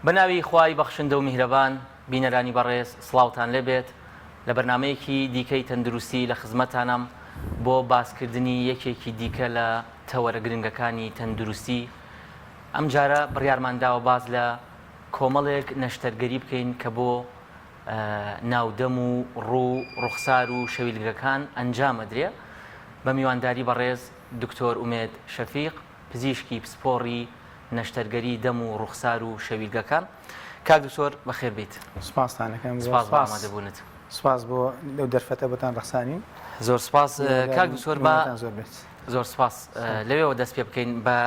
بە ناوی خوای بەخشندە و میهرەبان بینەرانی بەڕێز سڵاوتان لێبێت لە بەرنامەیەکی دیکەی تەندروستی لە خزمەتانم بۆ باسکردنی یەکێکی دیکە لە تەوەرە گرنگەکانی تەندروستی ئەمجارە بڕیارمان داوە باس لە کۆمەڵێک نەشتەرگەری بکەین کە بۆ ناو دەم و ڕوو ڕوخسار و شەویلگەکان ئەنجام ئەدرێ بە میوانداری بەڕێز دکتۆر ئومێد شەفیق پزیشکی پسپۆڕی نەشتەرگەری دەم و ڕوخسار و شەویلگەکان. کاک دکتۆر بەخێر بێیت. سپاستان ئەکەم زۆر سپاس بۆ سپاس. ئامادەبوونت. سپاس بۆ لەو دەرفەتە بۆتان ڕەخسانین. زۆر سپاس کاک هیوادارین دکتۆر با نموونەتان زۆر بێت. زۆر سپاس لەوێوە دەست پێ بکەین بە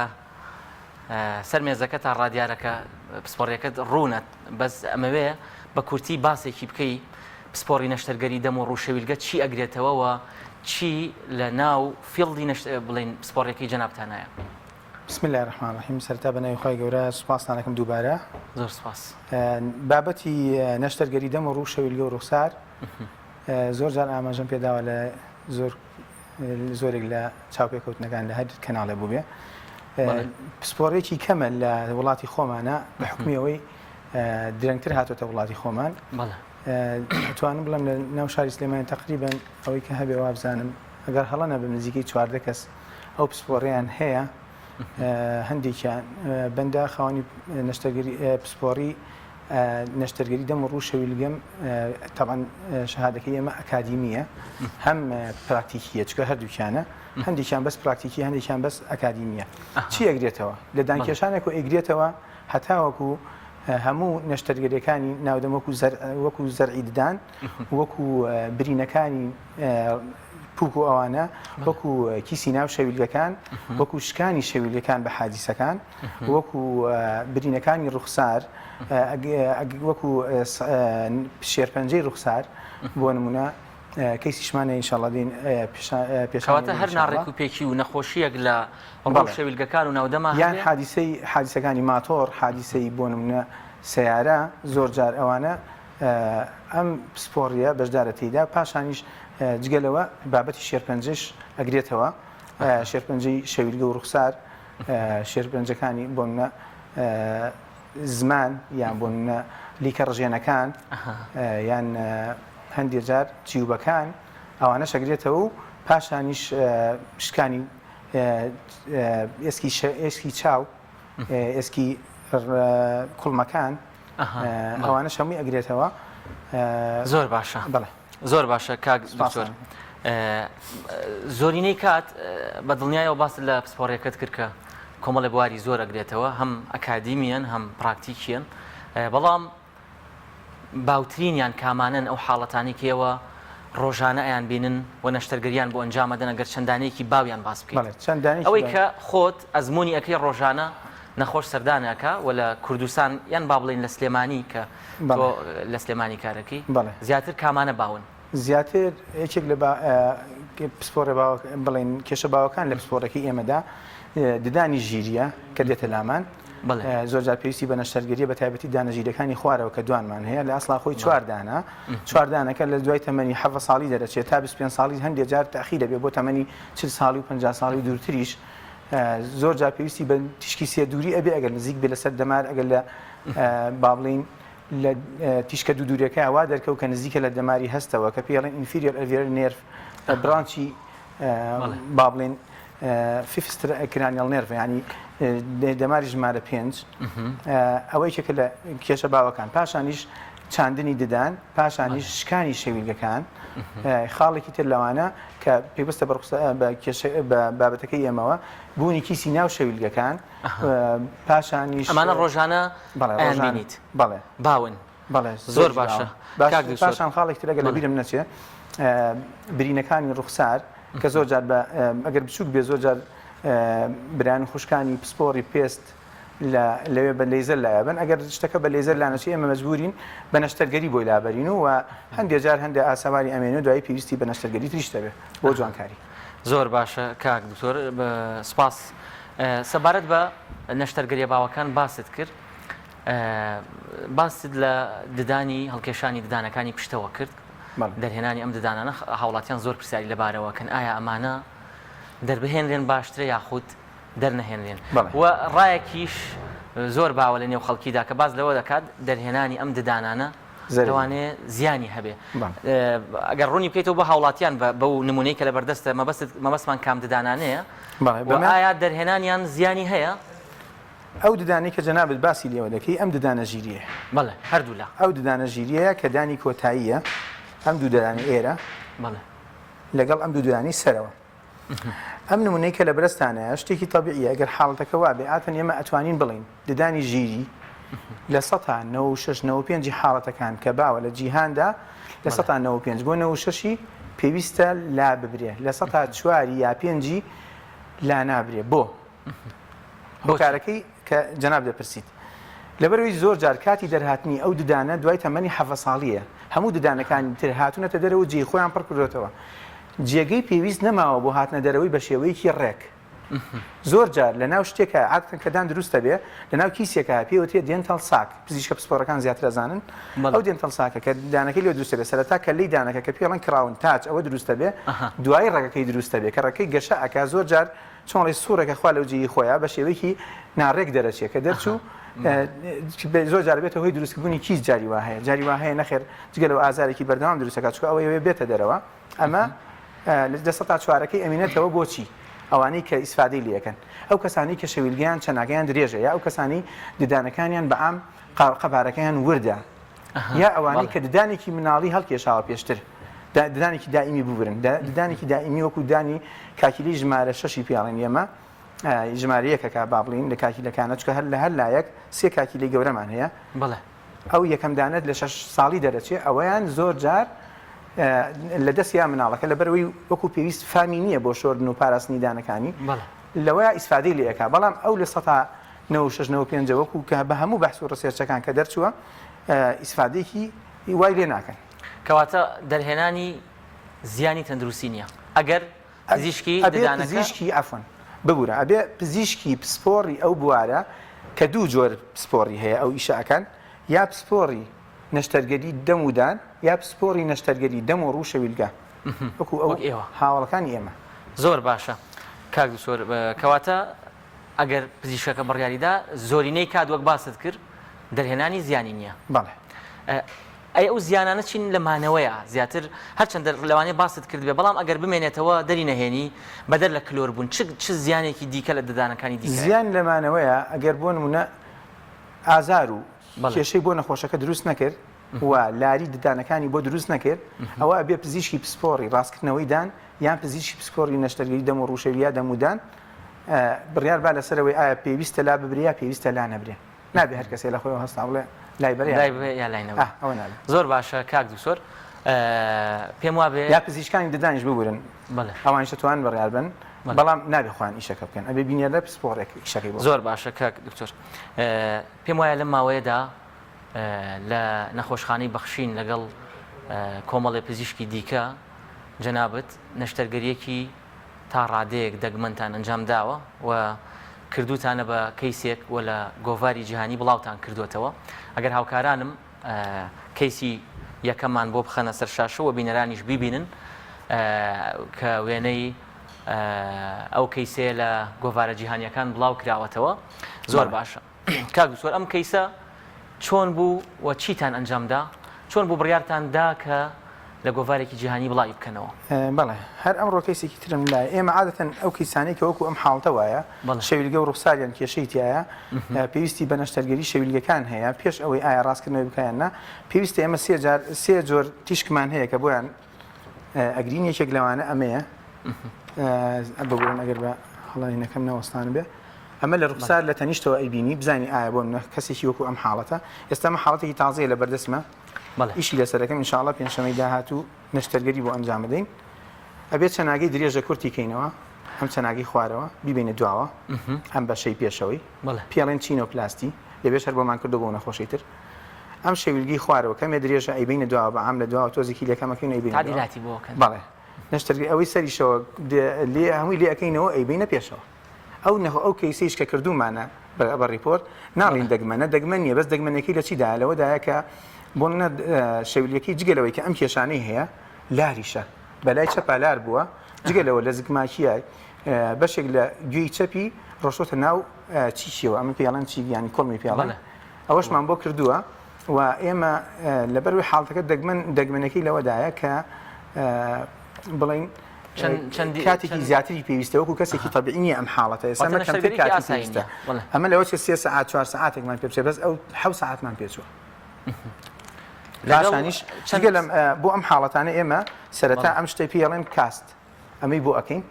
سەر مێزەکە تا ڕادیارەکە پسپۆڕیەکەت ڕوونە بەس ئەمەوێ بە کورتی باسێکی بکەی پسپۆڕی نەشتەرگەری دەم و ڕووشەویلگە چی ئەگرێتەوە و چی لە ناو field ی نەشت بڵێین پسپۆڕیەکەی جەنابتانایە؟ بسم اللە الرحمن الرحیم سەرەتا بە ناوی خوای گەورە سوپاستان ئەکەم دووبارە. زۆر سوپاس. بابەتی نەشتەرگەری دەم و ڕوو شەویلگە و ڕوخسار زۆر جار ئاماژەم پێداوە لە زۆر زۆرێک لە چاوپێکەوتنەکان لە هەر کەناڵێ بووبێ پسپۆڕێکی کەمە لە وڵاتی خۆمانە بە حکمی ئەوەی درەنگتر هاتۆتە وڵاتی خۆمان ئەتوانم بڵێم لە ناو شاری سلێمانی تقریبن ئەوەی کە هەبێ وابزانم ئەگەر هەڵە نەبم نزیکەی 14 کەس ئەو پسپۆڕیان هەیە هەندێکیان بەندە خاوەنی نەشتەرگەری پسپۆڕی نەشتەرگەری دەم و ڕوو شەویلگەم تەبعەن شەهادەکەی ئێمە ئەکادیمیە هەم پراکتیکیە چکە هەردووکیانە هەندێکیان بەس پراکتیکی هەندێکیان بەس ئەکادیمیە چی ئەگرێتەوە لە دانکێشانێک و ئەیگرێتەوە هەتاوەکو هەموو نەشتەرگەریەکانی ناودەم وەکو وەکو زەرعی ددان وەکو برینەکانی پوک و ئەوانە وەکو کیسی ناو شەویلگەکان وەکو شکانی شەویلگەکان بە حادیسەکان وەکو برینەکانی ڕوخسار وەکو شێرپەنجەی ڕوخسار بۆ نمونە کەیسیشمانە ئینشاڵڵا دین پێشواتە هەر ناڕێک و پێکی و نەخۆشیەک لە ڕوو شەویلگەکان و ناودەما یان حادیسەی حادیسەکانی ماتۆڕ حادیسەی بۆ نمونە سیارە زۆر جار ئەوانە ئەم پسپۆڕیە بەشدارە تێیدا پاشانیش جگە لەوە بابەتی شێرپەنجەش ئەگرێتەوە شێرپەنجەی شەویلگە و ڕوخسار شێرپەنجەکانی بۆ منە زمان یان بۆ منە لیکە ڕژێنەکان یان هەندێک جار جیوبەکان ئەوانە شەگرێتەوە و پاشانیش شکانی ئێسکی ئێسکی چاو ئێسکی کوڵمەکان ئەوانەش هەمووی ئەگرێتەوە. زۆر باشە بەڵێ زۆر باشە کاک دکتۆر زۆرینەی کات بە دڵنیایەوە باست لە پسپۆڕیەکەت کرد کە کۆمەڵی بواری زۆر ئەگرێتەوە هەم ئەکادیمیەن هەم پراکتیکیەن بەڵام باوترینیان کامانەن ئەو حاڵەتانی کە ئێوە ڕۆژانە ئەیان بینن و نەشتەرگەریان بۆ ئەنجام ئەدەن ئەگەر چەند دانەیەکی باویان باس بکەیت بەڵێ چەند دانەیەکی ئەوەی باو. کە خۆت ئەزموونی ئەکەی ڕۆژانە نەخۆش سەردان ئەکا و لە کوردستان یان با بڵێین لە سلێمانی کە تۆ بەڵێ. لە سلێمانی کارەکەی بەڵێ. زیاتر کامانە باون؟ زیاتر یەکێک لە با پسپۆڕە باوە بڵێین کێشە باوەکان لە پسپۆڕەکەی ئێمەدا ددانی ژیریە کە دێتە لامان زۆر جار پێویستی بە نەشتەرگەریە بە تایبەتی دانە ژیرەکانی خوارەوە کە دوانمان هەیە لە ئەسڵا خۆی چوار دانە چوار دانەکە لە دوای تەمەنی حەڤە ساڵی دەرەچێت تا 25 ساڵی هەندێک جار تاخیر دەبێت بۆ تەمەنی 40 ساڵی و 50 ساڵی و دوورتریش زۆر جار پێویستی بە تیشکی سێ دووری ئەبێ ئەگەر نزیک بێ لەسەر دەمار ئەگەر لە با بڵین لە تیشکە دوو دوورەکە وا دەرکەوت کە نزیکە لە دەماری هەستەوە کە پێڵێن inferior alveolar nerve branch ی با بڵێن fifth cranial nerve ینی دەماری ژمارە پێنج ئەوە یەکێکە لە کێشە باوەکان پاشانیش چاندنی ددان پاشانیش شکانی شەویلگەکان خاڵێکی تر لەوانە کە پێویستە بە کێشە بە بابەتەکەی ئێمەوە بوونی کیسی ناو شەویلگەکان پاشانیش ئەمانە ڕۆژانە ئەیان بینیت بەڵێ باون بەڵێ زۆر باشە پاشان خاڵێک ترەگە لە بیرم نەچێ برینەکانی ڕوخسار کە زۆر جار بە ئەگەر بچووک بێ زۆر جار برایان و خوشکانی پسپۆڕی پێست لە لەوێ بە لەیزەر لایەبن ئەگەر شتەکە بە لەیزەر لانەچی ئێمە مەجبورین بە نەشتەرگەری بۆی لابەرین و هەندێ جار هەندێ ئاسەواری ئەمێنێ و دوایی پێویستی بە نەشتەرگەری تریش دەبێت بۆ جوانکاری. زۆر باشە کاک دکتۆر سپاس. سەبارەت بە نەشتەرگەریە باوەکان باست کرد باست لە ددانی هەڵکێشانی ددانەکانی پشتەوە کرد دەرهێنانی ئەم ددانانە هاوڵاتیان زۆر پرسیاری لەبارەوە کەن ئایا ئەمانە دەربهێنرێن باشترە یاخود دەرنەهێنرێن و ڕایەکیش. زۆر باوە لە نێو خەڵکیدا کە باس لەوە دەکات دەرهێنانی ئەم ددانانە لەوانەیە زیانی هەبێ. ئەگەر ڕوونی بکەیتەوە بۆ هاوڵاتیان بەو نمونەی کە لە بەردەستە مەبەستت مەبەستمان کام ددانانەیە و ئایا دەرهێنانیان زیانی هەیە؟ ئەو ددانەی کە جەنابت باسی لێوە دەکەی ئەم ددانە ژیریەیە. بەڵێ هەردوولا. ئەو ددانە ژیریەیە کە دانی کۆتاییە ئەم دوو ددانەی ئێرە لەگەڵ ئەم دوو ددانەی سەرەوە. ئەم نمونەی کە لە بەرەستانایە شتێکی تەبیعیە گەر حاڵەتەکە وابێ ئاتەن ئێمە ئەتوانین بڵێین ددانی ژیری لە سەتا 96 95 حاڵەتەکان کە باوە لە جیهاندا لە سەتا 95 بۆ 96 پێویستە لا ببرێ لە سەتا چواری یا پێنجی لا نابرێ بۆ هۆکارەکەی کە جەناب دەپرسیت لەبەرئەوەی زۆر جار کاتی دەرهاتنی ئەو ددانە دوای تەمەنی حەڤە ساڵییە هەموو ددانەکانی تر هاتوونەتە دەرەوە و جێی خۆیان پڕ کردۆتەوە جێگەی پێویست نەماوە بۆ هاتنە دەرەوەی بە شێوەیەکی ڕێک زۆر جار لە ناو شتێکە عادەتەن کە دان دروست دەبێ لە ناو کیسێکە پێی وترێ dental sac پزیشکە پسپۆڕەکان زیاتر ئەزانن ئەو dental sac ە کە دانەکەی لێ دروست دەبێ سەرەتا کەللەی دانەکە کە پێڵەن crown تاج ئەوە دروست دەبێ دوایی ڕەگەکەی دروست دەبێ کە ڕەگەکەی گەشە ئەکا زۆر جار چۆن ئەڵێی سوڕێکە خوا لەو جێی خۆیا بە شێوەیەکی ناڕێک دەرەچێ کە دەرچوو زۆر جار بێتە هۆی دروستبوونی کیس جاری وا هەیە جاری وا هەیە نەخێر جگە لەو ئازارێکی بەردەوام دروستەکە چکە ئەوەی بێتە دەرەوە ئەمە لە سەتا چوارەکەی ئەمینێتەوە بۆچی ئەوانەی کە ئیسفادەی لەکەن ئەو کەسانی کە شەویلگەیان چەناگەیان درێژە یا ئەو کەسانی ددانەکانیان بە عام قەبارەکەیان وردە یا ئەوانەی کە ددانێکی مناڵی هەڵکێشاوە پێشتر ددانێکی دائیمی ببرن ددانێکی دائیمی وەکو دانی کاکیلی ژمارە شەشی پێڵێن ئێمە ژمارە یەکەکە با بڵین لە کاکیلەکانە چکە هەر لە هەر لایەک سێ کاکیلی گەورەمان هەیە بەڵێ ئەو یەکەم دانەت لە شەش ساڵی دەرەچێ ئەوەیان زۆر جار لە دەست یا مناڵەکە لەبەرەوەی وەکو پێویست فامی نییە بۆ شۆردن و پاراستنی دانەکانی لەوەیە ئیسفادەی لەکە بەڵام ئەو لە سەتا 96 95 وەکو کە بە هەموو بەحس و research ەکان کە دەرچووە ئیسفادەیەکی وای لێ ناکەن. کەواتە دەرهێنانی زیانی تەندروستی نییە ئەگەر پزیشکی ئەبێ ددانەکە. پزیشکی عەفوەن ببورە ئەبێ پزیشکی پسپۆڕی ئەو بوارە کە دوو جۆر پسپۆڕی هەیە ئەو ئیشە ئەکەن یا پسپۆڕی نەشتەرگەری دەم و دان یا پسپۆڕی نەشتەرگەری دەم و ڕوو شەویلگە وەکو ئەو وەک ئێوە. هاوەڵەکانی ئێمە. زۆر باشە کاک دکتۆر کەواتە ئەگەر پزیشکەکە بڕیاری دا زۆرینەی کات وەک باست کرد دەرهێنانی زیانی نییە. بەڵێ. ئەی ئەو زیانانە چین لە مانەوەیە زیاتر هەرچەندە لەوانەیە باست کردبێ بەڵام ئەگەر بمێنێتەوە دەری نەهێنی بەدەر لە کلۆر بوون چ چ زیانێکی دیکە لە ددانەکانی دیکە هەیە؟ زیان لە مانەوەیە ئەگەر بۆ نموونە ئازار و بەڵێ. کێشەی بۆ نەخۆشەکە دروست نەکرد و لاری ددانەکانی بۆ دروست نەکرد ئەوە ئەبێ پزیشکی پسپۆڕی ڕاستکردنەوەی دان یان پزیشکی پسپۆڕی نەشتەرگەری دەم و ڕووشەوی یا دەم و دان بڕیار با لەسەر ئەوەی ئایا پێویستە لا ببرێ یا پێویستە لا نەبرێ نابێ هەر کەسێ لە خۆیەوە هەستا بڵێ لای بەرێ لای ببێ یا لای نەبێ ئەوە نابێ زۆر باشە کاک دکتۆر پێم وابێ یا پزیشکانی ددانیش ببورن بەڵێ ئەوانیش دەتوانن بڕیار بن بەڵام نابێ خۆیان ئیشەکە بکەن ئەبێ بینێرە پسپۆڕێک ئیشەکەی بۆ زۆر باشە کاک دکتۆر پێم وایە لەم ماوەیەدا لە نەخۆشخانەی بەخشین لەگەڵ کۆمەڵێ پزیشکی دیکە جەنابت نەشتەرگەریەکی تا ڕادەیەک دەگمەنتان ئەنجام داوە و کردووتانە بە کەیسێک و لە گۆڤاری جیهانی بڵاوتان کردووەتەوە. ئەگەر هاوکارانم کەیسی یەکەممان بۆ بخەنە سەر شاشە و بینەرانیش بیبینن کە وێنەی ئەو کەیسەیە لە گۆڤارە جیهانیەکان بڵاو کراوەتەوە زۆر باشە. کاک دکتۆر ئەم کەیسە چۆن بوو و چیتان ئەنجام دا؟ چۆن بوو بڕیارتان دا کە لە گۆڤارێکی جیهانی بڵاوی بکەنەوە؟ بەڵێ هەر ئەمڕۆ کەیسێکی ترم لایە ئێمە عادەتەن ئەو کەیسانەی کە وەکو ئەم حاڵتە وایە شەویلگە و ڕوخساریان کێشەی تایە پێویستی بە نەشتەرگەری شەویلگەکان هەیە پێش ئەوەی ئایا ڕاستکردنەوەی بکەیان نا پێویستە ئێمە سێ جار سێ جۆر تیشکمان هەیە کە بۆیان ئەگرین یەکێک لەوانە ئەمەیە ببورن ئەگەر بە هەڵەنەکەم نەوەستان بێ ئەمە لە ڕوخسار لە تەنیشتەوە ئەیبینی بزانی ئایا بۆ منە کەسێکی وەکو ئەم حاڵەتە ئێستا ئەمە حاڵەتێکی تازەیە لە بەردەستمە ئیشی لەسەرەکەم ئینشاءاللە پێنجشەمەی داهاتوو نەشتەرگەری بۆ ئەنجام بدەین ئەبێت چەناگەی درێژە کورتی کەینەوە ئەم چەناگەی خوارەوە بیبینە دواوە ئەم بەشەی پێشەوەی پێڵێن chinoplasty لەوێش هەر بۆمان کردو بۆ نەخۆشی تر ئەم شەویلگەی خوارەوە کەمێ درێژە ئەیبینە دواوە بە عام لە دواوە تۆزێکی لەکەمەکەین ئەیبینە تعدیلاتی بۆ کەن بەڵێ نەشتەرگەری ئەوەی سەریشەوە لێ هەمووی لێ ئەکەینەوە ئەیبینە پێشەوە ئەو نەخۆ ئەو کەیسەیش کە کردوومانە بە report ناڵین دەگمەنە دەگمەن نییە بەس دەگمەنەکەی لە چیدایە لەوەدایە کە بۆ منە شەویلەکەی جگە لەوەی کە ئەم کێشانەی هەیە لاریشە بەلای چەپا لار بووە جگە لەوە لە زگماکیە بەشێک لە گوێی چەپی ڕۆشتۆتە ناو چیشیەوە ئەمە پێڵەن چی یانی کوڵمی پێڵەن ئەوەشمان بۆ کردووە و ئێمە لەبەروی حاڵتەکە دەگمەن دەگمەنەکەی لەوەدایە کە بڵین کاتێکی زیاتری پێویستە وەکو کەسێکی تەبیعی نییە ئەم حاڵەتە ئێستا ئەمە کەمتر کاتی پێویستە ئەمە لەوە چێ سێ سەعات چوار سەعاتێکمان پێ بچێ بەس ئەو حەو سەعاتمان پێچووە پاشانیش جگە لەم بۆ ئەم حاڵەتانە ئێمە سەرەتا ئەم شتەی پێڵێن cast ئەمەی بۆ ئەەکەین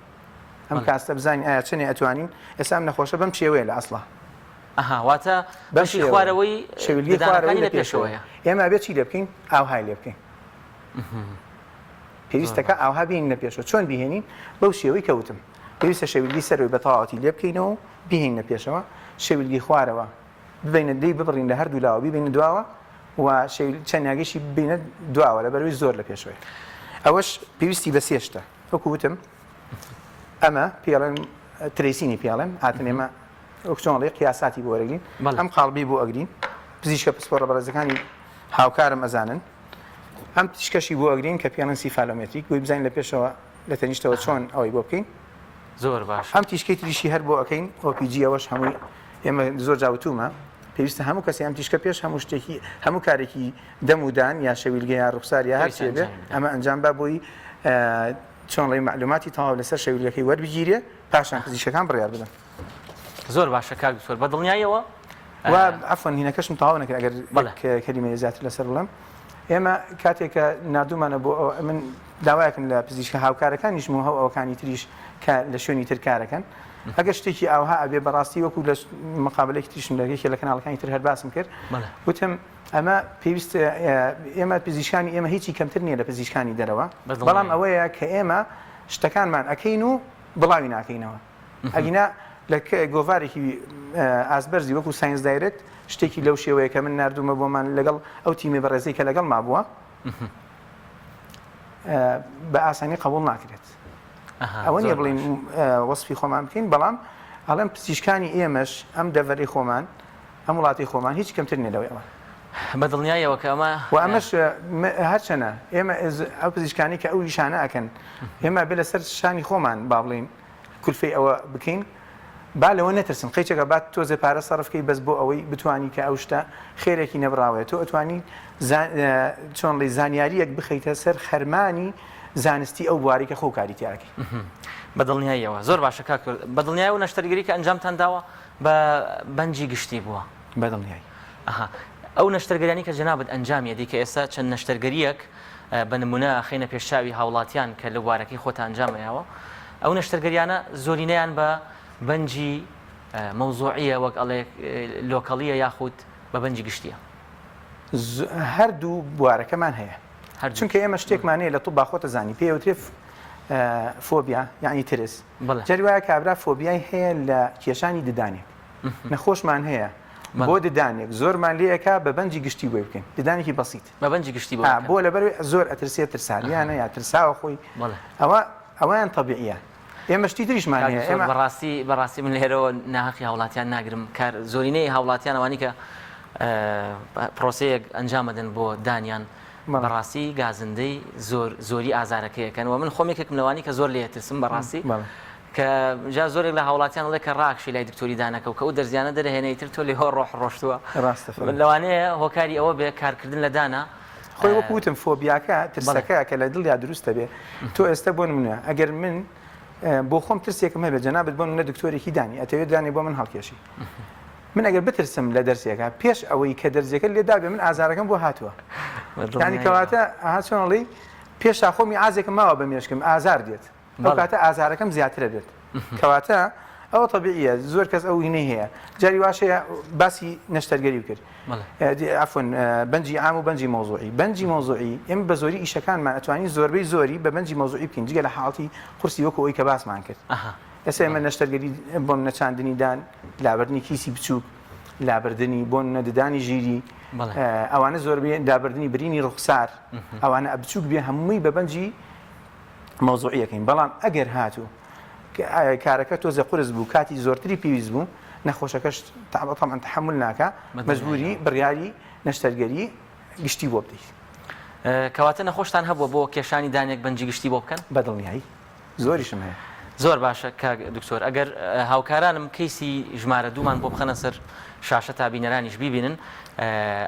ئەم cast ە بزانین ئایا چەنێ ئەتوانین ئێستا ئەم نەخۆشە بەم شێوەیە لە ئەسڵا ئەها واتە بەشی خوارەوەی شەویلگەی خوارەوەی لە پێشەوەیە ئێمە ئەبێ چی لێ بکەین ئاوهای لێ بکەین پێویستەکە ئاوها بین لە پێشەوە چۆن بهێنین بەو شێوەی کەوتم پێویستە شەویلگی سەرەوەی بە تەواوەتی لێ بکەینەوە و بهێنە پێشەوە شەویلگی خوارەوە ببینە لێی ببڕین لە هەردوو لاوە بیبینە دواوە و چەناگەشی ببینە دواوە لە بەروی زۆر لە پێشەوەی ئەوەش پێویستی بە سێشتە وەکو وتم ئەمە پێڵێن tracing ی پێڵێن هاتن ئێمە وەک چۆن ڵێ قیاساتی بۆ وەرەگرین ئەم قاڵبی بۆ ئەگرین پزیشکە پسپۆڕە بەڕێزەکانی هاوکارم ئەزانن ئەم تیشکەشی بۆ ئەگرین کە پێڵێن cephalometric بۆی بزانین لە پێشەوە لە تەنیشتەوە چۆن ئەوەی بۆ بکەین زۆر باش ئەم تیشکەی تریشی هەر بۆ ئەەکەین OPG ئەوەش هەمووی ئێمە زۆر جاوتومە پێویستە هەموو کەسی ئەم تیشکە پێش هەموو شتێکی هەموو کارێکی دەم و دان یا شەویلگە یا ڕوخسار یا هەر چێ بێ ئەمە ئەنجام با بۆی چۆن ڵێ معلوماتی تەواو لەسەر شەویلگەکەی وەربگیرێ پاشان پزیشکەکان بڕیار بدەن. زۆر باشە کاک دکتۆر بە دڵنیاییەوە و عەفوەن هینەکەشم تەواو نەکرد ئەگەر یەک کەلیمەیە زیاتر لەسەر بڵێم ئێمە کاتێک کە ناردوومانە بۆ ئەوە من داوایەکم لە پزیشکە هاوکارەکانیشم و هەو ئەوەکانی تریش کە لە شوێنی تر کارەکەن ئەگەر شتێکی ئاوها ئەبێ بەڕاستی وەکو لە مقابلێکی تریشم لە یەکێ لە کەناڵەکانی تر هەر باسم کرد وتم ئەمە پێویست ئێمە پزیشکانی ئێمە هیچی کەمتر نییە لە پزیشکانی دەرەوە بەڵام ئەوەیە کە ئێمە شتەکانمان ئەکەین و بڵاوی ناکەینەوە ئەگینا لە گۆڤارێکی ئاستبەرزی وەکو Science Direct شتێکی لەو شێوەیە کە من ناردوومە بۆمان لەگەڵ ئەو تیمی بەڕێزەی کە لەگەڵ مابووە بە ئاسانی قبول ناکرێت ئەوە نیە بڵین وەسفی خۆمان بکەین بەڵام ئەڵێم پزیشکانی ئێمەش ئەم دەڤەری خۆمان ئەم وڵاتی خۆمان هیچ کەمتر نیە لەوەی ئەوان. بە دڵنیایەوە کە ئەمە. و ئەمەش هەرچەنە ئێمە ئەو پزیشکانی کە ئەو ئیشانە ئەکەن ئێمە بێ لەسەر شانی خۆمان با بڵین کولفەی ئەوە بکەین با لەوە نەترسن قەیچەکە با تۆزێ پارە سەرف کەی بەس بۆ ئەوەی بتانی کە ئەو شتە خێرێکی نەبراوەیە تۆ ئەتوانی چۆن ڵی زانیاریەک بخەیتە سەر خەرمانی زانستی ئەو بواری کە خۆ کاری تیاکەی. بە دڵنیاییەوە زۆر باشە کاک بە دڵنیایەوە نەشتەرگەری کە ئەنجامتان داوە بە بەنجی گشتی بووە؟ بە دڵنیایی. ئەها. ئەو نەشتەرگەریانەی کە جەنابت ئەنجامی ئەدەی کە ئێستا چەند نەشتەرگەرییەک بە نموونە ئەخەینە پێش چاوی هاوڵاتیان کە لە بوارەکەی خۆتا ئەنجام ئەیاوە ئەو نەشتەرگەریانە زۆرینەیان بە بەنجی مەوزوعیە وەک ئەڵێ لۆکەڵیە یاخود بە بەنجی گشتیە؟ هەردوو بوارەکەمان هەیە. چونکە ئێمە شتێکمان هەیە لە طب خۆتە زانی پێی ئەوترێ فۆبیا یعنی ترس جاری وایە کابرا فۆبیای هەیە لە کێشانی ددانێک نەخۆشمان هەیە بۆ ددانێک زۆرمان لێەکە بە بەنجی گشتی بۆی بکەین ددانێکی بەسیت بە بەنجی گشتی بۆ بۆ لەبەر زۆر ئەترسێ ترسالیانە یا ترساوە خۆی ئەوە ئەویان طبیعیە ئێمە شتی تریشمان هەیە ئێمە بەڕاستی بەڕاستی من لێرەوە ناهەقی هاوڵاتیان ناگرم کار زۆرینەی هاوڵاتیان ئەوانی کە پرۆسەیەک ئەنجامەدەن بۆ دانیان بەڕاستی گازندەی زۆر زۆری ئازارەکەیەکەن و من خۆم یەکێکم لەوانی کە زۆر لێ ترسم بەڕاستی کە جا زۆرێک لە هاوڵاتیان ئەڵێ کە ڕاکشی لای دکتۆری دانەکە و کە ئەو دەرزیانە دەرهێنەی تر تۆ لێ ڕۆح ڕۆشتووە ڕاستە لەوانەیە هۆکاری ئەوە بێ کارکردن لە دانا خۆی وەکو وتم فۆبیاکە ترسەکە کە لە دڵیا دروستە بێ تۆ ئێستا بۆ نمونە ئەگەر من بۆ خۆم ترسێکم هەبێت جەنابت بۆ منە دکتۆرێکی دانی ئەتەوێت دانی بۆ من هەڵکێشی من ئەگەر بترسم لە دەرسێکە پێش ئەوەی کە دەرزیەکە لێدابێ من ئازارەکەم بۆ هاتووە ینی کەواتە ئەها چۆنڵی پێشا خۆمی ئازێکم ماوە بە مێشکم ئازار دێت ئەو کاتە ئازارەکەم زیاترە بێت کەواتە ئەوە تەبیعیە زۆر کەس ئەو هینەی هەیە جاری واش هەیە باسی نەشتەرگەری کرد عفوا بەنجی عام و بەنجی مەوزوعی بەنجی مەوزوعی ئێمە بە زۆری ئیشەکانمان ئەتوانین زۆربەی زۆری بە بەنجی مەوزوعی بکەین جگە لە حاڵەتی قورسی وەکو ئەوی کە باسمان کرد ئێستا ئێمە نەشتەرگەری بۆم نەچاندنی دان لابردنی کیسی بچووک لابردنی بۆن نەددانی ژیری ئەوانە زۆربەی لابردنی برینی ڕوخسار ئەوانە بچووک بێ هەمووی بە بەنجی مەوزوعیەکەین بەڵام ئەگەر هاتوو کارەکە تۆزێ قورس بوو کاتی زۆرتری پێویست بوو نەخۆشەکەش تەبعەن تەحەمول ناکا مەجبوری بڕیاری نەشتەرگەری گشتی بۆ بدەیت. کەواتە نەخۆشتان هەبووە بۆ کێشانی دانێک بەنجی گشتی بۆ بکەن؟ بەدڵنیایی زۆریشم هەیە. زۆر باشە کاک دکتۆر ئەگەر هاوکارانم کەیسی ژمارە دوومان بۆ بخەنە سەر شاشە تا بینەرانیش بیبینن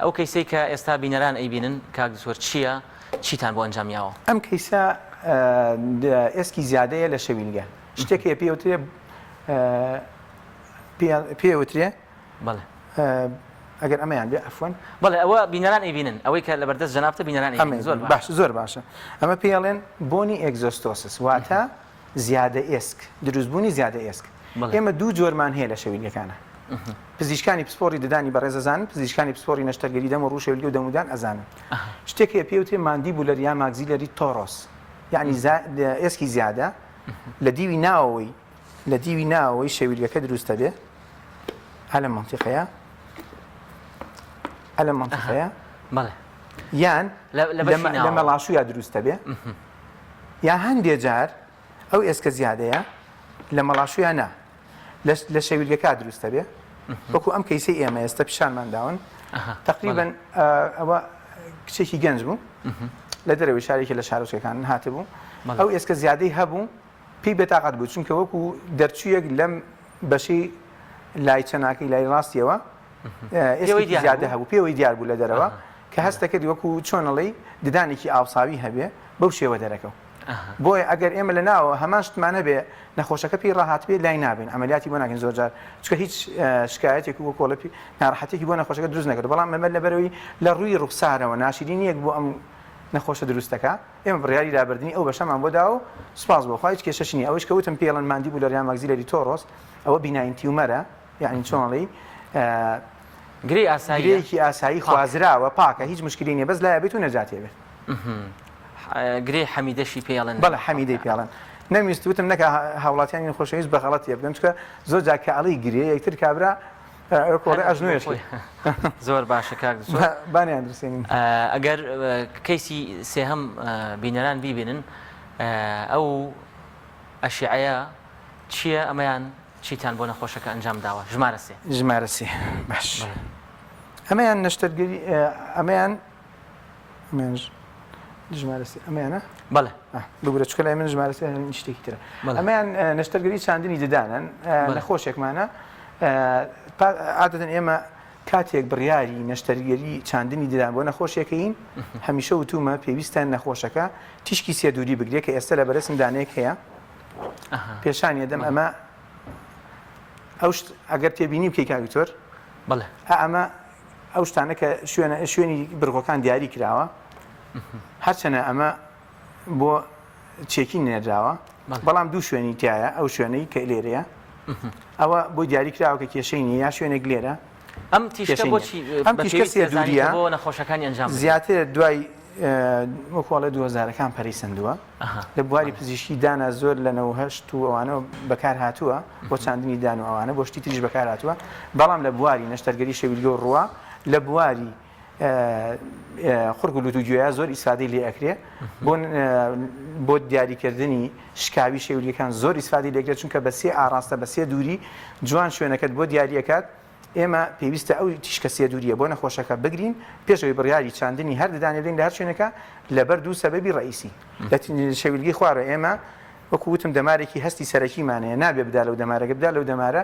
ئەو کەیسەی کە ئێستا بینەران ئەیبینن کاک دکتۆر چییە چیتان بۆ ئەنجام یاوە؟ ئەم کەیسە ئێسکی زیادەیە لە شەویلگە شتێک هەیە پێی وترێ پێی وترێ بەڵێ ئەگەر ئەمەیان بێ عەفوەن. بەڵێ ئەوە بینەران ئەیبینن ئەوەی کە لەبەردەست جەنابتە بینەران ئەیبینن زۆر باش زۆر باشە ئەمە پێی ئەڵێن bony exostosis واتە زیادە ئێسک دروستبوونی زیادە ئێسک ئێمە دوو جۆرمان هەیە لە شەویلگەکانە پزیشکانی پسپۆڕی ددانی بەڕێز ئەزانن پزیشکانی پسپۆڕی نەشتەرگەری دەم و ڕوو شەویلگە و دەمودان ئەزانن شتێک هەیە پێی وترێ mandibular یا maxillary torus یعنی ئێسکی زیادە لە دیوی ناوەوەی لە دیوی ناوەوەی شەویلگەکە دروست دەبێ ئەلە مەنتیقەیە ئەلە مەنتیقەیە بەڵێ یان لە مەڵاشویا دروست دەبێ یا هەندێ جار ئەو ئێسکە زیادەیە لە مەڵاشویا نا لە شەویلگەکە دروست دەبێ وەکو ئەم کەیسەی ئێمە ئێستا پیشانمان داون تقریبا ئەوە کچێکی گەنج بوو لە دەرەوەی شارێکی لە شارۆچکەکان هاتبوو ئەو ئێسکە زیادەی هەبوو پێی بێتاقەت بوو، چونکە وەکو دەرچوویەک لەم بەشەی لای چەناکەی لای ڕاستیەوە ئێسکێکی زیادە هەبوو، پێوەی دیار بوو لە دەرەوە کە هەستەکرد وەکو چۆن ئەڵێی ددانێکی ئاوساوی هەبێ بەو شێوە دەرەکەوت. بۆیە ئەگەر ئێمە لە ناوەوە هەمان شتمان هەبێ نەخۆشەکە پێی ڕاهاتبێ لای نابین عەمەلیاتی بۆ ناکەین زۆر جار چونکە هیچ شکایەتێک و وەکۆڵە ناڕەحەتێکی بۆ نەخۆشەکە دروست نەکرد بەڵام ئەمە لەبەرەوەی لە ڕووی ڕوخسارەوە ناشرینیەک بۆ ئەم نەخۆشە دروست دەکا ئێمە بڕیاری لابردنی ئەو بەشەمان بۆ داوە و سوپاس بۆ خوا هیچ کێشەشی نییە ئەوەیش کە وتم پێی ئەڵێن mandibular یان maxillary torus ئەوە benign tumor ە یعنی چۆن ئەڵێی گرێی ئاساییە گرێیەکی ئاسایی خوازراوە پاکە هیچ مشکلی نییە بەس لایە بێت و نەجاتێ بێت گرێی حەمیدەشی پێ ئەڵێن بەڵێ حەمیدەی پێ ئەڵێن نەمویست وتم نەکا هاوڵاتیانی خۆشەویست بە غەڵەت تێبگەن چونکە زۆر جار کە ئەڵێی گرێ یەکتر کابرا کۆڵێ ئەژنۆیەکی زۆر باشە کاک دکتۆر بانیان درسێنین ئەگەر کەیسی سێهەم بینەران بیبینن ئەو ئەشیعەیە چییە ئەمەیان چیتان بۆ نەخۆشەکە ئەنجام داوە ژمارە سێ ژمارە سێ باش ئەمەیان نەشتەرگەری ئەمەیان ژمارە سێ ئەمەیانە بەڵێ ببورە چکە لای من ژمارە سێ شتێکی ترە ئەمەیان نەشتەرگەری چاندنی ددانن نەخۆشێکمانە عادەتەن ئێمە کاتێک بڕیاری نەشتەرگەری چاندنی ددان بۆ نەخۆشێکەین هەمیشە وتومە پێویستە نەخۆشەکە تیشکی سێ دووری بگرێت کە ئێستا لە بەرەسم دانەیەک هەیە پێشانی دەم ئەمە ئەو ئەگەر تێبینی بکەی کاک دکتۆر بەڵێ ئەمە ئەو شتانە کە شوێنە شوێنی برغۆکان دیاری کراوە هەرچەنە ئەمە بۆ checking نێردراوە بەڵام دوو شوێنی تایە ئەو شوێنەی کە لێرەیە ئەوە بۆی دیاری کراوە کە کێشەی نیە یا شوێنێک لێرە ئەم تیشکە بۆچی ئەم تیشکە سێ دووریە بۆ نەخۆشەکانی ئەنجام زیاتر دوای وەکوڵێ 2000ەکان پەرەی سندووە لە بواری پزیشکی دانا زۆر لە 98 و ئەوانە بەکار هاتووە بۆ چاندنی دان و ئەوانە بۆ شتی تریش بەکار هاتووە بەڵام لە بواری نەشتەرگەری شەویلگە و ڕووە لە بواری قوڕگ و لوت و گوێیا زۆر ئیسفادەی لێ ئەکرێ بۆ بۆ دیاریکردنی شکاوی شێولیەکان زۆر ئیسفادەی لێکرێت چونکە بە سێ ئاڕاستە بە سێ دووری جوان شوێنەکەت بۆ دیاریەکات ئێمە پێویستە ئەو تیشکە سێ دووریە بۆ نەخۆشەکە بگرین پێشەوەی بڕیاری چاندنی هەر ددانێ بدەین لە هەر شوێنەکە لەبەر دوو سەبەبی ڕئیسی لە شەویلگەی خوارە ئێمە وەکو وتم دەمارێکی هەستی سەرەکیمان هەیە نابێ بدا لەو دەمارەگە بدا لەو دەمارە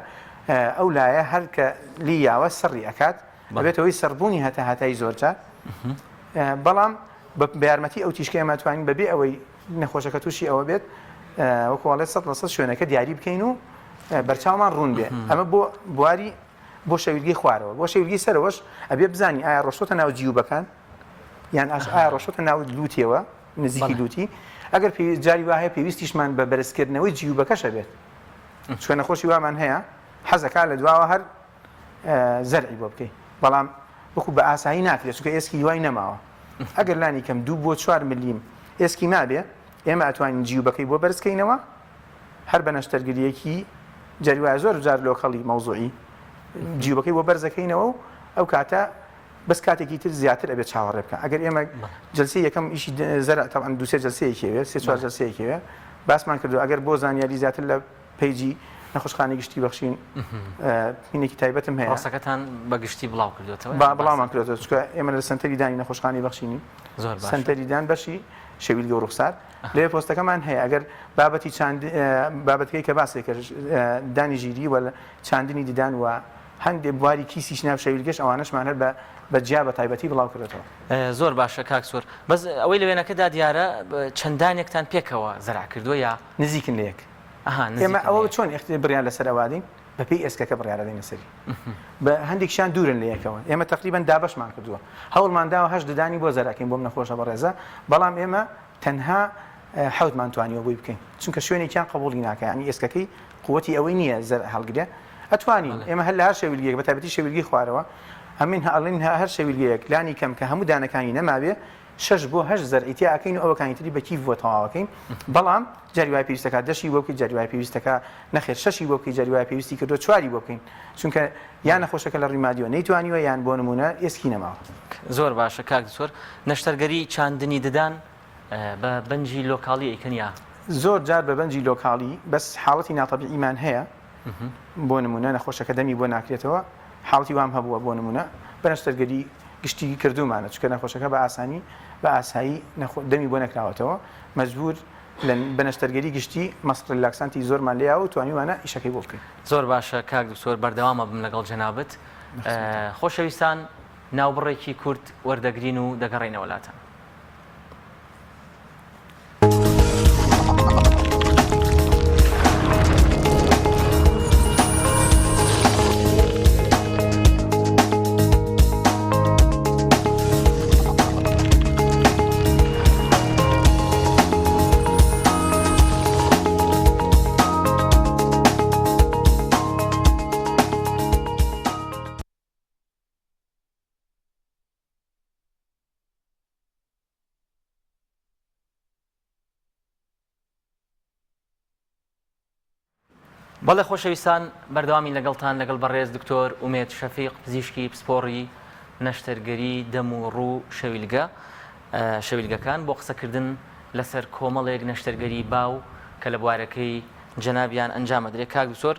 ئەو لایە هەر کە لی یاوە سڕی ئەکات ئەبێتە هۆی سڕبوونی هەتا هەتایی زۆرجار بەڵام بە یارمەتی ئەو تیشکە ئێمە توانین بەبێ ئەوەی نەخۆشەکە تووشی ئەوە بێت وەکو ئەڵێ سەد لە سەد شوێنەکە دیاری بکەین و بەرچاومان ڕوون بێ ئەمە بۆ بواری بۆ شەویلگەی خوارەوە بۆ شەویلگەی سەرەوەش ئەبێ بزانی ئایا ڕۆشتۆتە ناو جیوبەکان یان ئاش ئایا ڕۆشتۆتە ناو لوتیەوە نزیکی لوتی ئەگەر پێویست جاری وا هەیە پێویستیشمان بە بەرزکردنەوەی جیوبەکەش هەبێت چونکە نەخۆشی وامان هەیە حەزەکا لە دواوە هەر زەرعی بۆ بکەی بەڵام وەکو بە ئاسایی ناکرێت چونکە ئێسکی هیوای نەماوە ئەگەر لانی کەم دوو بۆ چوار ملیم ئێسکی مابێ ئێمە ئەتوانین جیوبەکەی بۆ بەرزکەینەوە هەر بە نەشتەرگریەکی جاری وایە زۆر جار local ی مەوزوعی جیوبەکەی بۆ بەرزەکەینەوە و ئەو کاتە بەس کاتێکی تر زیاتر ئەبێت چاوەڕێ بکە ئەگەر ئێمە جلسی یەکەم ئیشی زەرع تەبعەن دوو سێ جلسەیەکی وێ سێ چوار جلسەیەکی وێ باسمان کردو ئەگەر بۆ زانیاری زیاتر لە page ی نەخۆشخانەی گشتی بەخشین هینێکی تایبەتم هەیە. پرۆسەکەتان بە گشتی بڵاو کردوێتەوە؟ با بڵاومان کردوێتەوە چونکە ئێمە لە سەنتەری دانی نەخۆشخانەی بەخشینی زۆر باشە. سەنتەری دان بەشی شەویلگە و ڕوخسار. لەوێ پۆستەکەمان هەیە ئەگەر بابەتی چاند بابەتەکەی کە باسی کرد دانی ژیری و چاندنی ددان و هەندێک بواری کیسیش ناو شەویلگەش ئەوانەشمان هەر بە بە جیا بە تایبەتی بڵاو کردێتەوە. زۆر باشە کاک سوور بەس ئەوەی لە وێنەکەدا دیارە چەندانێکتان پێکەوە زەرع کردووە یا نزیکن لە یەک ئێمە ئەوە چۆن بڕیار لەسەر ئەوادین بەپێی ئێسکەکە بڕیارەدەین لەسەری بە هەندێکیان دوورن لە یەکەوە ئێمە تقریبا دابەشمان کردووە هەوڵمان داوە هەشت ددانی بۆ زەرعکەین بۆم نەخۆشە بەڕێزە بەڵام ئێمە تەنها حەوتمان توانیوە بۆی بکەین چونکە شوێنێکیان قبوڵی ناکە ینی ئێسکەکەی قوتی ئەوەی نییە زەر هەڵگرێ ئەتوانین ئێمە هەر لە هەر شەویلگەیەک بە تایبەتی شەویلگەی خوارەوە ئەمین ئەڵین هەر شەویلگەیەک لانی کەم کە هەموو دانەکانی نەماوێ شەش بۆ هەشت زەرعی تیا ئەکەین و ئەوەکانی تری بە کیف بۆ تەواوەکەین بەڵام جاری وای پێویستەکە دەشی بۆ بکەیت جاری وای پێویستەکە نەخێر شەشی بۆ بکەیت جاری وای پێویستی کردووە چواری بۆ بکەین چونکە یان نەخۆشەکە لە ڕووی مادیەوە نەیتوانیوە یان بۆ نموونە ئێسکی نەماوە. زۆر باشە کاک دکتۆر نەشتەرگەری چاندنی ددان بە بەنجی لۆکاڵی ئەیکەن یا؟ زۆر جار بە بەنجی لۆکاڵی بەس حاڵەتی ناتەبیعیمان هەیە بۆ نموونە نەخۆشەکە دەمی بۆ ناکرێتەوە حاڵەتی وام هەبووە بۆ نموونە بە نەشتەرگەری گشتی کردوومانە چونکە نەخۆشەکە بە ئاسانی بە ئاسایی دەمی بۆ نەکراوەتەوە مەجبور بە نەشتەرگەری گشتی muscle relaxant ی زۆرمان لێیاوە و توانیومانە ئیشەکەی بۆ بکەین. زۆر باشە کاک دکتۆر بەردەوام ئەبم لەگەڵ جەنابت. خۆشەویستان ناوبڕێکی کورت وەردەگرین و دەگەڕێینەوە لاتان. بەڵێ خۆشەویستان بەردەوامین لەگەڵتان لەگەڵ بەڕێز دکتۆر ئومێد شەفیق پزیشکی پسپۆڕی نەشتەرگەری دەم و ڕوو شەویلگە شەویلگەکان بۆ قسەکردن لەسەر کۆمەڵێک نەشتەرگەری باو کە لە بوارەکەی جەنابیان ئەنجامەدرێت کاک دکتۆر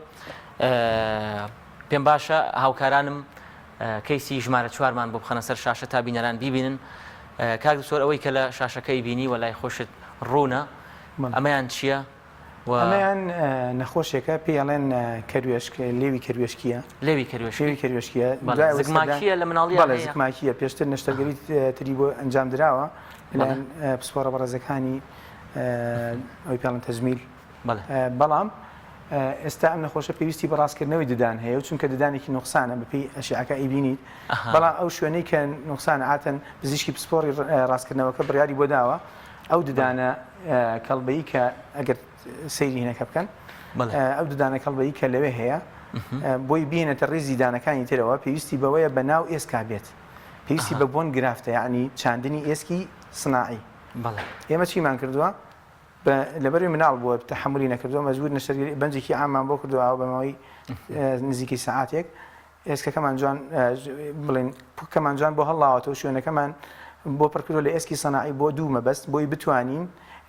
پێم باشە هاوکارانم کەیسی ژمارە چوارمان بۆ بخەنە سەر شاشە تا بینەران بیبینن کاک دکتۆر ئەوەی کە لە شاشەکەی بینی وە لای خۆشت ڕوونە ئەمەیان چییە؟ و ئەمەیان نەخۆشێکە پێی ئەڵێن کەروێشک لێوی کەروێشکیە لێوی کەروێشکی لێوی کەروێشکیە زگماکیە لە مناڵی بەڵێ زگماکیە پێشتر نەشتەرگەری تری بۆ ئەنجام دراوە لەلایەن پسپۆڕە بەڕێزەکانی ئەوی پێڵن تەجمیل بەڵام ئێستا ئەم نەخۆشە پێویستی بە ڕاستکردنەوەی ددان هەیە و چونکە ددانێکی نوقسانە بەپێی ئەشعەکە ئەیبینیت بەڵام ئەو شوێنەی کە نوقسان عاتەن پزیشکی پسپۆڕی ڕاستکردنەوەکە بڕیاری بۆ داوە ئەو ددانە کەڵبەیی کە ئەگەر سەیری هینەکە بکەن ئەو ددانە کەڵبەیی کە لەوێ هەیە بۆی بینێتە ڕیزی دانەکانی ترەوە پێویستی بەوەیە بە ناو ئێسکا بێت پێویستی بە bone graft ە یعنی چاندنی ئێسکی سناعی ئێمە چیمان کردووە لەبەروی مناڵ بووە تەحملی نەکردووە مەجبور نەشتەرگەری بەنجێکی عامان بۆ کردووە ئاو بە ماوەی نزیکەی سەعاتێک ئێسکەکەمان جوان بڵێن پوکەمان جوان بۆ هەڵاوەتەوە شوێنەکەمان بۆ پڕکردووە لە ئێسکی سەناعی بۆ دوو مەبەست بۆی بتوانین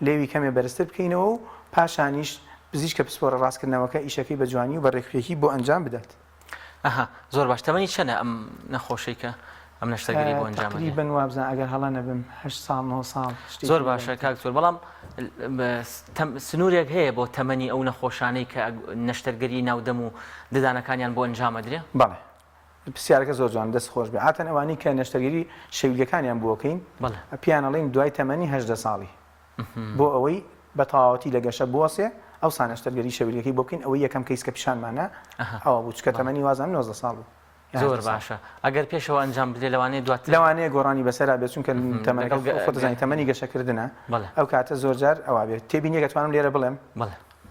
لێوی کەمێ بەرزتر بکەینەوە و پاشانیش پزیشکە پسپۆڕە ڕاستکردنەوەکە ئیشەکەی بە جوانی و بە ڕێکوپێکی بۆ ئەنجام بدات. ئەها زۆر باش تەمەنی چەنە ئەم نەخۆشەی کە ئەم نەشتەرگەری بۆ ئەنجام ئەدرێ؟ تەقریبەن وابزانم ئەگەر هەڵە نەبم هەشت ساڵ نۆ ساڵ شتێکی زۆر باشە کاک دکتۆر بەڵام سنوورێک هەیە بۆ تەمەنی ئەو نەخۆشانەی کە نەشتەرگەری ناو دەم و ددانەکانیان بۆ ئەنجام ئەدرێ؟ بەڵێ پرسیارەکە زۆر جوان دەست خۆش بێ عاتەن ئەوانەی کە نەشتەرگەری شەویلگەکانیان بۆکەین پێیان ئەڵێین دوای تەمەنی 18 ساڵی بۆ ئەوەی بە تەواوەتی لە گەشە بوەسێ ئەوسا نەشتەرگەری شەویلگەکەی بۆ بکەین ئەوەی یەکەم کەیس کە پیشانمانە ئەوە بوو چکە تەمەنی وازانم 19 ساڵ بوو زۆر باشە ئەگەر پێشەوە ئەنجام بدرێت لەوانەیە دواتر لەوانەیە گۆڕانی بەسەرا بێت چونکە تەمەنەکە خۆت دەزانی تەمەنی گەشەکردنە ئەو کاتە زۆرجار ئەوا بێت تێبینیەک ئەتوانم لێرە بڵێم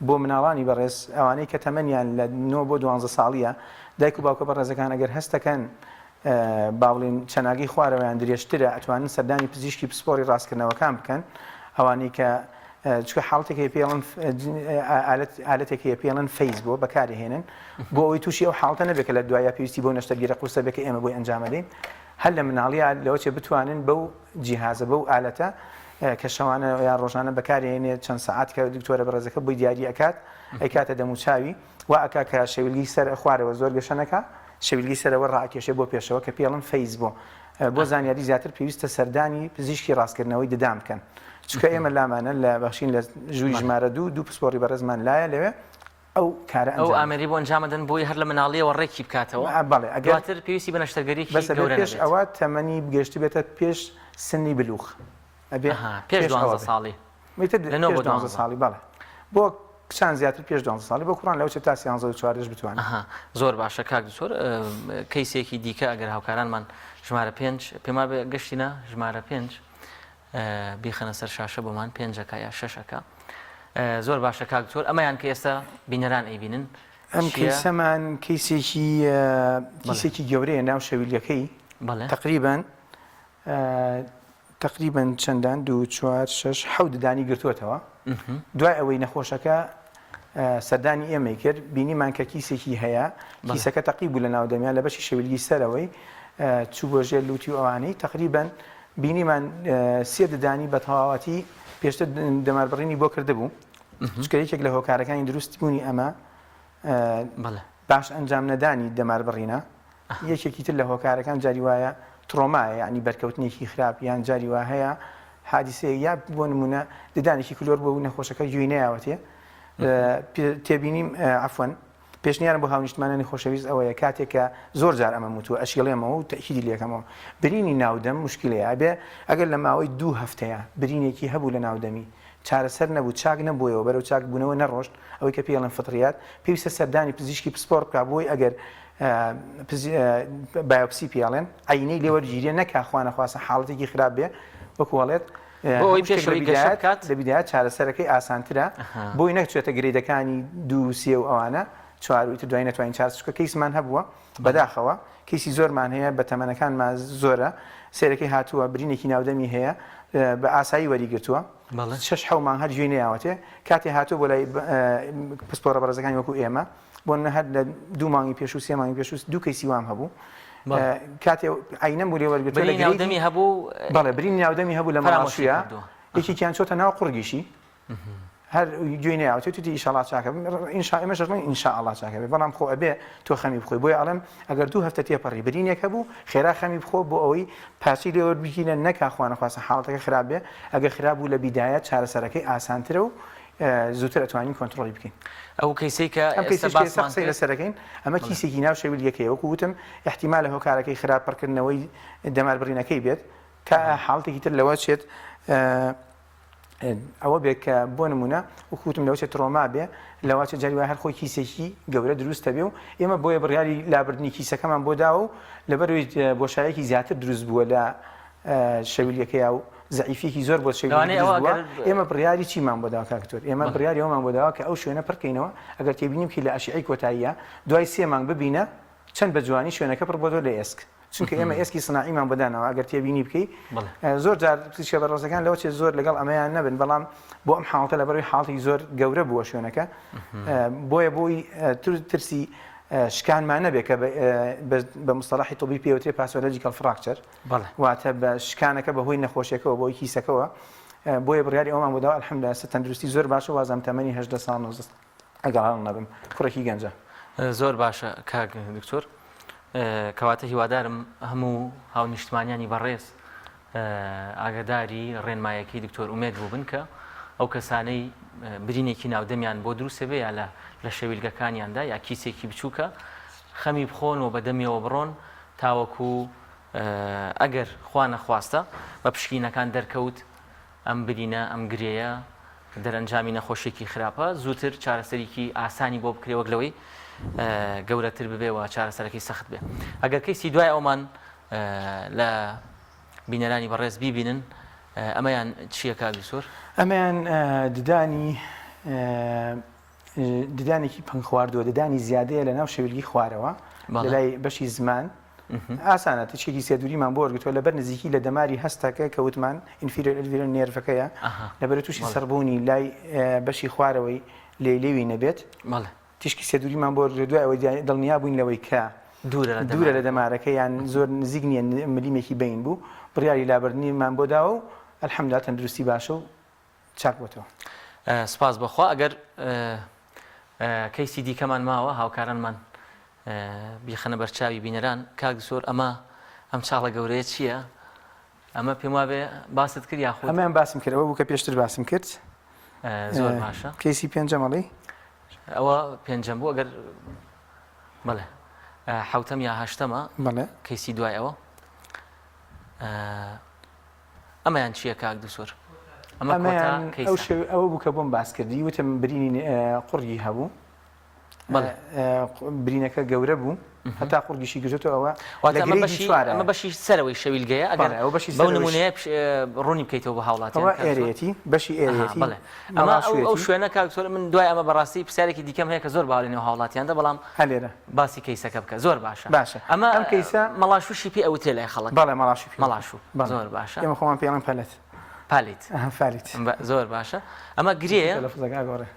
بۆ مناڵانی بەڕێز ئەوانەی کە تەمەنیان لە 9 بۆ 12 ساڵیە دایک و باوکە بەڕێزەکان ئەگەر هەستەکەن با بڵێین چەناگەی خوارەوەیان درێژترە ئەتوانن سەردانی پزیشکی پسپۆڕی ڕاستکردنەوەکان بکەن ئەوانەی کە چونکە حاڵەتێک هەیە پێڵن ئالەتێک هەیە پێڵن face bow بەکارهێنن بۆ ئەوەی تووشی ئەو حاڵتە نەبێت کە لە دوایە پێویستی بۆ نەشتەرگەری قورسە بێت کە ئێمە بۆی ئەنجامەدەین هەر لە مناڵیە لەوە چێ بتوانن بەو جیهازە بەو ئالەتە کە شەوانە یان ڕۆژانە بەکارهێنێت چەند سەعات کە دکتۆرە بەڕێزەکە بۆی دیاری ئەکات ئەیکاتە دەموچاوی وا ئەکا کە شەویلگەی سەر خوارەوە زۆر گەشە نەکا، شەویلگەی سەرەوە ڕائەکێشێ بۆ پێشەوە کە پێی ئەڵێن face bow. بۆ زانیاری زیاتر پێویستە سەردانی پزیشکی ڕاستکردنەوەی ددان بکەن. چونکە ئێمە لامانە لە بەخشین لە ژووری ژمارە دوو دوو پسپۆڕی بەڕێزمان لایە لەوێ ئەو کارە ئەو ئامێری بۆ ئەنجامەدەن بۆی هەر لە مناڵیەوە ڕێکی بکاتەوە بەڵێ ئەگەر دواتر پێویستی بە نەشتەرگەریی بەس ئەبێ گەورە پێش نەبێت. ئەوە تەمەنی بگەشتبێتە پێش سنی بلوغ ئەبێ ئەها پێش پێش ئەوە دوانزە بێ ساڵی ئیتر لە نۆ پێش بۆ دوانزە دوانزە. ساڵی بەڵێ بۆ کچان زیاتر پێش دوانزە ساڵی بۆ کوڕان لەوە چێت تا سیانزە و چواردەش بتوانن. ئەها زۆر باشە کاک دکتۆر کەیسێکی دیکە ئەگەر هاوکارانمان ژمارە پێنج پێم وابێ گەشتینە ژمارە پێنج بیخەنە سەر شاشە بۆمان پێنجەکە یا شەشەکە زۆر باشە کاک دکتۆر ئەمەیان کە ئێستا بینەران ئەیبینن ئەم کەیسەمان کەیسێکی کیسێکی گەورەیە ناو شەویلەکەی تقریبان تقریبا چەندان دو چوار شەش حەوت ددانی گرتووەتەوە دوای ئەوەی نەخۆشەکە سەردانی ئێمەی کرد بینیمان کە کیسێکی هەیە کیسەکە تەقی بوو لە ناو دەمیان لە بەشی شەویلگی سەرەوەی چوو بۆ ژێر لوتی و ئەوانەی تقریبا بینیمان سێ ددانی بە تەواوەتی پێشتر دەماربڕینی بۆ کردبوو چونکە یەکێک لە هۆکارەکانی دروستبوونی ئەمە باش ئەنجام نەدانی دەماربڕینە یەکێکی تر لە هۆکارەکان جاری وایە ترۆمایە یعنی بەرکەوتنێکی خراپ یان جاری وا هەیە حادیسەیە یا بۆ نمونە ددانێکی کلۆر بووە و نەخۆشەکە گوێی نەیاوەتێ تێبینیم عەفوەن پێشنیارم بۆ هاونیشتمانانی خۆشەویست ئەوەیە کاتێک کە زۆر جار ئەمەم وتووە ئەشیڵێمەوە و تەئکیدی لێکەمەوە برینی ناودەم مشکلەیە ئەبێ ئەگەر لە ماوەی دوو هەفتەیە برینێکی هەبوو لە ناودەمی چارەسەر نەبوو چاک نەبوویەوە بەرەو چاک بوونەوە نەڕۆشت ئەوەی کە پێی ئەڵێن فطریات پێویستە سەردانی پزیشکی پسپۆڕ بکا بۆی ئەگەر بایۆپسی پێی ئەڵێن عەینەی لێ وەرگیرێ نەکا خوانەخواستە حاڵەتێکی خراپ بێ وەکو ئەڵێت بۆ ئەوەی هەموو شتێک پێش لە ئەوەی گەشە بیدایەت بکات لە بیدایەت چارەسەرەکەی ئاسانترە بۆی نەچێتە گرەیدەکانی دوو و سێ و ئەوانە چوار و ئیتر دوای نەتوانین چارەسەر چونکە کەیسمان هەبووە بەداخەوە کەیسی زۆرمان هەیە بە تەمەنەکانمان زۆرە سەیرەکەی هاتووە برینێکی ناودەمی هەیە بە ئاسایی وەریگرتووە شەش حەو مانگ هەر گوێی نەیاوەتێ کاتێ هاتووە بۆ لای پسپۆڕە بەڕێزەکانی وەکو ئێمە بۆ نمونە هەر لە دوو مانگی پێشوو سێ مانگی پێشوو دوو کەیسی وام هەبوو کاتێ عینەم بوو لێ وەرگرتووە لە برینی ناودەمی هەبوو بەڵێ برینی ناودەمی هەبوو لە مەڵاشویە یەکێکیان چۆتە ناو قوڕگیشی هەر گوێی نەیاوەتێ توتی ئیشەڵا چاکە بم ئینشا ئێمەش ئەڵێین ئینشائەڵا چاکە بێ بەڵام خۆ ئەبێ تۆ خەمی بخۆی بۆیە ئەڵێم ئەگەر دوو هەفتە تێپەڕی برینێک هەبوو خێرا خەمی بخۆ بۆ ئەوەی پارچەی لێ وەربگیرە نەکا خوا نەخواستە حاڵەتەکە خراپ بێ ئەگەر خراپ بوو لە بیدایەت چارەسەرەکەی ئاسانترە و زووتر ئەتوانین کۆنترۆڵی بکەین. ئەو کەیسەی کە ئەم ئێستا کەیسەش کە ئێستا باسمان قسەی کرد لەسەر دەکەین ئەمە کیسێکی ناو شەویلگەکەیە وەکو وتم ئیحتیمالە هۆکارەکەی خراپ پڕکردنەوەی دەماربڕینەکەی بێت تا حاڵەتێکی تر لەوە چێت ئەوە بێ کە بۆ نمونە وەکو وتم لەوە چێ ترۆما بێ لەوە چێ جاری وایە هەر خۆی کیسێکی گەورە دروست دەبێ و ئێمە بۆیە بڕیاری لابردنی کیسەکەمان بۆ داوە و لەبەرەوەی بۆشایەکی زیاتر دروست بووە لە شەویلەکەیا و زەعیفیەکی زۆر بۆ شەویلەکە لەوانەیە دروست ئەوە بووە ئەگەر ئێمە بڕیاری چیمان بۆ داوە کاک دکتۆر ئێمە بەڵێ. بڕیاری ئەومان بۆ داوە کە ئەو شوێنە پڕکەینەوە ئەگەر تێبینی بکەی لە ئەشیعەی کۆتاییە دوای سێ مانگ ببینە چەند بە جوانی شوێنەکە پڕ بۆتەوە لە ئێسک چونکە ئێمە ئێسکی سناعیمان بۆ داناوە ئەگەر تێبینی بکەی زۆر جار پزیشکە بەڕێزەکان لەوە چێت زۆر لەگەڵ ئەمەیان نەبن بەڵام بۆ ئەم حاڵەتە لەبەرەوەی حاڵەتێکی زۆر گەورە بووە شوێنەکە بۆیە بۆی ترسی شکانمان نەبێت کە بە مستەڵحی طبی پێوترێ pathological fracture واتە بە شکانەکە بەهۆی نەخۆشیەکەوە بۆی کیسەکەوە بۆیە بڕیاری ئەومان بۆ داوە الحمدلله تەندروستی زۆر باشە وازم تەمەنی 18 ساڵ 19 ئەگەر هەڵە نەبم کوڕێکی گەنجە. زۆر باشە کاک دکتۆر کەواتە هیوادارم هەموو هاونیشتمانیانی بەڕێز ئاگاداری ڕێنمایەکەی دکتۆر ئومێد بووبن کە ئەو کەسانەی برینێکی ناودەمیان بۆ دروستە بێ یا لە لە شەویلگەکانیاندا یا کیسێکی بچووکە خەمی بخۆن و بەدەمیەوە بڕۆن تاوەکو ئەگەر خوا نەخواستە بە پشکینەکان دەرکەوت ئەم برینە، ئەم گرێیە دەرئەنجامی نەخۆشیەکی خراپە، زووتر چارەسەریکی ئاسانی بۆ بکرێ وەک لەوەی گەورەتر ببێ و چارەسەرەکەی سەخت بێ. ئەگەر کەیسی دوای ئەومان لە بینەرانی بەڕێز بیبینن، ئەمەیان چییە کاک دکتۆر؟ ئەمەیان ددانی ددانێکی پەنگ خواردووە، ددانی زیادەیە لە ناو شەویلگی خوارەوە لە لای بەشی زمان. ئاسانە تیشکێکی سێدووریمان بۆ وەرگرتووە لەبەر نزیکی لە دەماری هەستەکە کە وتمان inferior alveolar nerve ەکەیە لەبەر تووشی سڕبوونی لای بەشی خوارەوەی لێ لێوی نەبێت تیشکی سێدووریمان بۆ وەرگرتووە دوای ئەوەی دڵنیا بووین لەوەی کە دوورە لە دەمارەکە یان زۆر نزیک نییە ملیمێکی بین بوو بڕیاری لابردنیمان بۆ داوە و الحمدلله تەندروستی باشە و چاک بۆتەوە. سپاس بۆ خوا ئەگەر کەیسی دیکەمان ماوە هاوکارانمان بیخەنە بەرچاوی بینەران کاک دکتۆر ئەمە ئەم چاڵە گەورەیە چییە؟ ئەمە پێم وابێ باست کرد یاخود؟ ئەمەیان باسم کرد ئەوە بوو کە پێشتر باسم کرد. زۆر باشە. کەیسی پێنجەم ئەڵێی؟ ئەوە پێنجەم بوو ئەگەر بەڵێ حوتەم یا هەشتەمە بەڵێ کەیسی دوای ئەوە ئەمەیان چییە کاک دکتۆر؟ ئەمە کۆتا کەیسە. ئەوە بوو کە بۆم باس کردی وتم برینی قوڕگی هەبوو. برینەکە گەورە بوو هەتا قوڕگیشی گرتۆتەوە ئەوە واتە ئەمە بەشی ئەمە بەشی سەرەوەی شەویلگەیە ئەگەر ئەوە بەشی بەو نمونەیە ڕوونی بکەیتەوە بۆ هاوڵاتیان ئەوە ئێرەیەتی بەشی ئێرەیەتی بەڵێ ئەمە ئەو شوێنە کاک دکتۆر من دوای ئەمە بەڕاستی پرسیارێکی دیکەم هەیە کە زۆر باوە لەنێو هاوڵاتیاندا بەڵام لێرە باسی کەیسەکە بکە زۆر باشە باشە ئەمە ئەم کەیسە مەڵاشوشی پێ ئەوترێ لای خەڵک بەڵێ مەڵاشو پێ مەڵاشو زۆر باشە ئێمە خۆمان پێڵێن پەلت پالیت فالیت زۆر باشە ئەمە گرێ تەلەفزەکە ئەگۆڕێ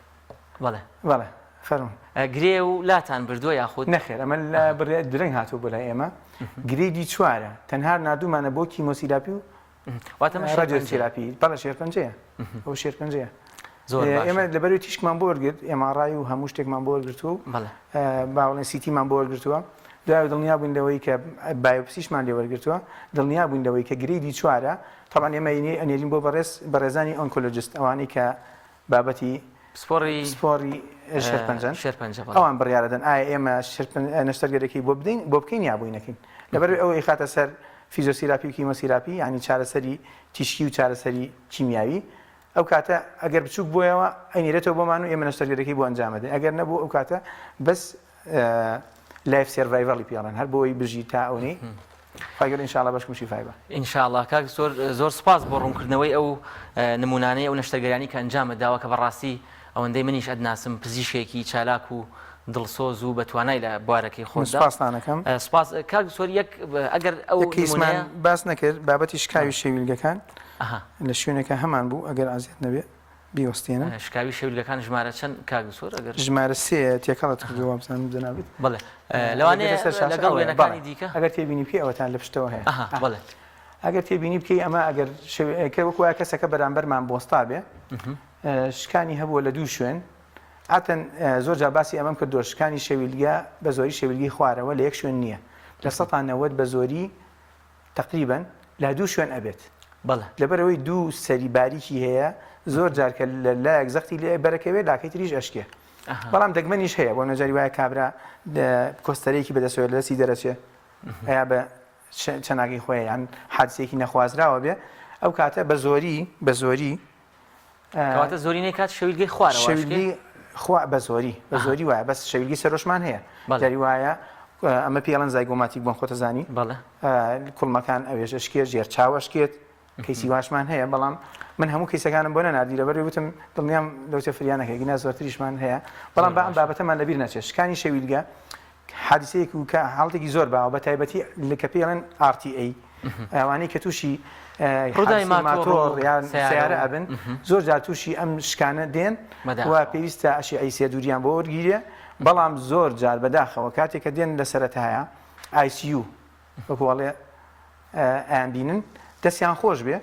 بەڵێ. بەڵێ فەرموون. گرێ و لاتان بردووە یاخود؟ نەخێر ئەمە لە بڕێ درەنگ هاتووە بۆ لای ئێمە grade ی چوارە تەنها ناردوومانە بۆ chemotherapy و واتە ئەمە شێرپەنجەیە. radiotherapy بەڵێ شێرپەنجەیە ئەوە شێرپەنجەیە زۆر باشە. ئێمە لەبەرەوەی تیشکمان بۆ وەرگرت MRI و هەموو شتێکمان بۆ وەرگرتووە و بەڵێ. با بڵێن CT مان بۆ وەرگرتووە دوای دڵنیا بووین لەوەی کە biopsy شمان لێ وەرگرتووە دڵنیا بووین لەوەی کە grade ی چوارە تەبعەن ئێمە ئەنێرین بۆ بەڕێز بەڕێزانی oncologist ئەوانەی کە بابەتی پسپۆڕی پسپۆڕی شێرپەنجەن شێرپەنجە بەڵێ. ئەوان بڕیارەدەن ئایا ئێمە نەشتەرگەرەکەی بۆ بدەین بۆ بکەین یا بۆی نەکەین لەبەر ئەوە ئەیخاتە سەر physiotherapy و chemotherapy یعنی چارەسەری تیشکی و چارەسەری کیمیاوی ئەو کاتە ئەگەر بچووک بۆیەوە ئەینێرێتەوە بۆمان و ئێمە نەشتەرگەرەکەی بۆ ئەنجامەدەین ئەگەر نەبوو ئەو کاتە بەس life survival ی پێڵێن هەر بۆی بژی تا ئەونەی خوای گەورە ان شاء اللە بەشکم شیفای بە. ان شاء اللە کاک زۆر زۆر سوپاس بۆ ڕوونکردنەوەی ئەو نمونانەی ئەو نەشتەرگەریانی کە ئەنجامت داوە کە بەڕاستی ئەوەندەی منیش ئەتناسم پزیشکێکی چالاک و دڵسۆز و بەتوانای لە بوارەکەی من خۆتدا سوپاستان ئەکەم. سوپاس کاک دکتۆر یەک ئەگەر ئەو یەک کەیسمان نمونەیە باس نەکرد بابەتی شکاوی شەویلگەکان ئەها لە شوێنێکا هەمان بوو ئەگەر ئازیەت نەبێ. بیوەستێنم. شکاوی شەویلگەکان ژمارە چەند کاک دکتۆر ئەگەر؟ ژمارە سێیە تێکەڵت کردووە وابزانم جەنابت. بەڵێ لەوانەیە سەر شاشە لەگەڵ ئەوەیە وێنەکانی بەڵێ دیکە. ئەگەر تێبینی بکەی ئەوەتان لە پشتەوە هەیە. ئەها بەڵێ. ئەگەر تێبینی بکەی ئەمە ئەگەر کە وەکو وایە کەسەکە بەرامبەرمان بۆستا بێ شکانی هەبووە لە دوو شوێن عادەتەن زۆر جار باسی ئەمەم کردووە شکانی شەویلگە بە زۆری شەویلگەی خوارەوە لە یەک شوێن نییە 90% بە زۆری تەقریبەن لە دوو شوێن ئەبێت. بەڵێ. لەبەرئەوەی دوو سەری باریکی هەیە زۆر جار کە لە لایەک زەختی لێ بەرەکەوێ لاکەی تریش ئەشکێ. بەڵام دەگمەنیش هەیە بۆ نەجاری وایە کابرا کۆستەرێکی بەدەسەوە لە دەستی دەرەچێ ئەیا بە چەناگەی خۆی یان حادسێکی نەخوازراوە بێ ئەو کاتە بە زۆری بە زۆری کەواتە زۆرینەی کات شەویلگەی خوارەوە شەویلگەی خوا بە زۆری بە زۆری وایە بەس شەویلگەی سەرۆشمان هەیە جاری وایە ئەمە پێڵەن zygomatic bone خۆتەزانی کوڵمەکان ئەوێش ئەشکێت ژێر چاو ئەشکێت کەیسی واشمان هەیە بەڵام من هەموو کەیسەکانم بۆ نەناردی لەبەر وتم دڵنیام لەوچە فریانەکە گینا زۆرتریشمان هەیە بەڵام با ئەم بابەتەمان لەبیر نەچێت شکانی شەویلگە حادیسەیەک و کە حاڵەتێکی زۆر باوە بە تایبەتی لە کە پێی ئەڵێن RTA ئەوانەی کە تووشی ڕووداوی حادیسەی ماتۆڕ ماتۆڕ و یان سەیارە سەیارە و ئەبن زۆر جار تووشی ئەم شکانە دێن و بەداخەوە. پێویستە ئەشیعەی سێدووریان بۆ وەرگیرێ بەڵام زۆر جار بەداخەوە کاتێک کە دێن لە سەرەتایە ICU وەکو ئەڵێ ئەیانبینن دەستیان خۆش بێ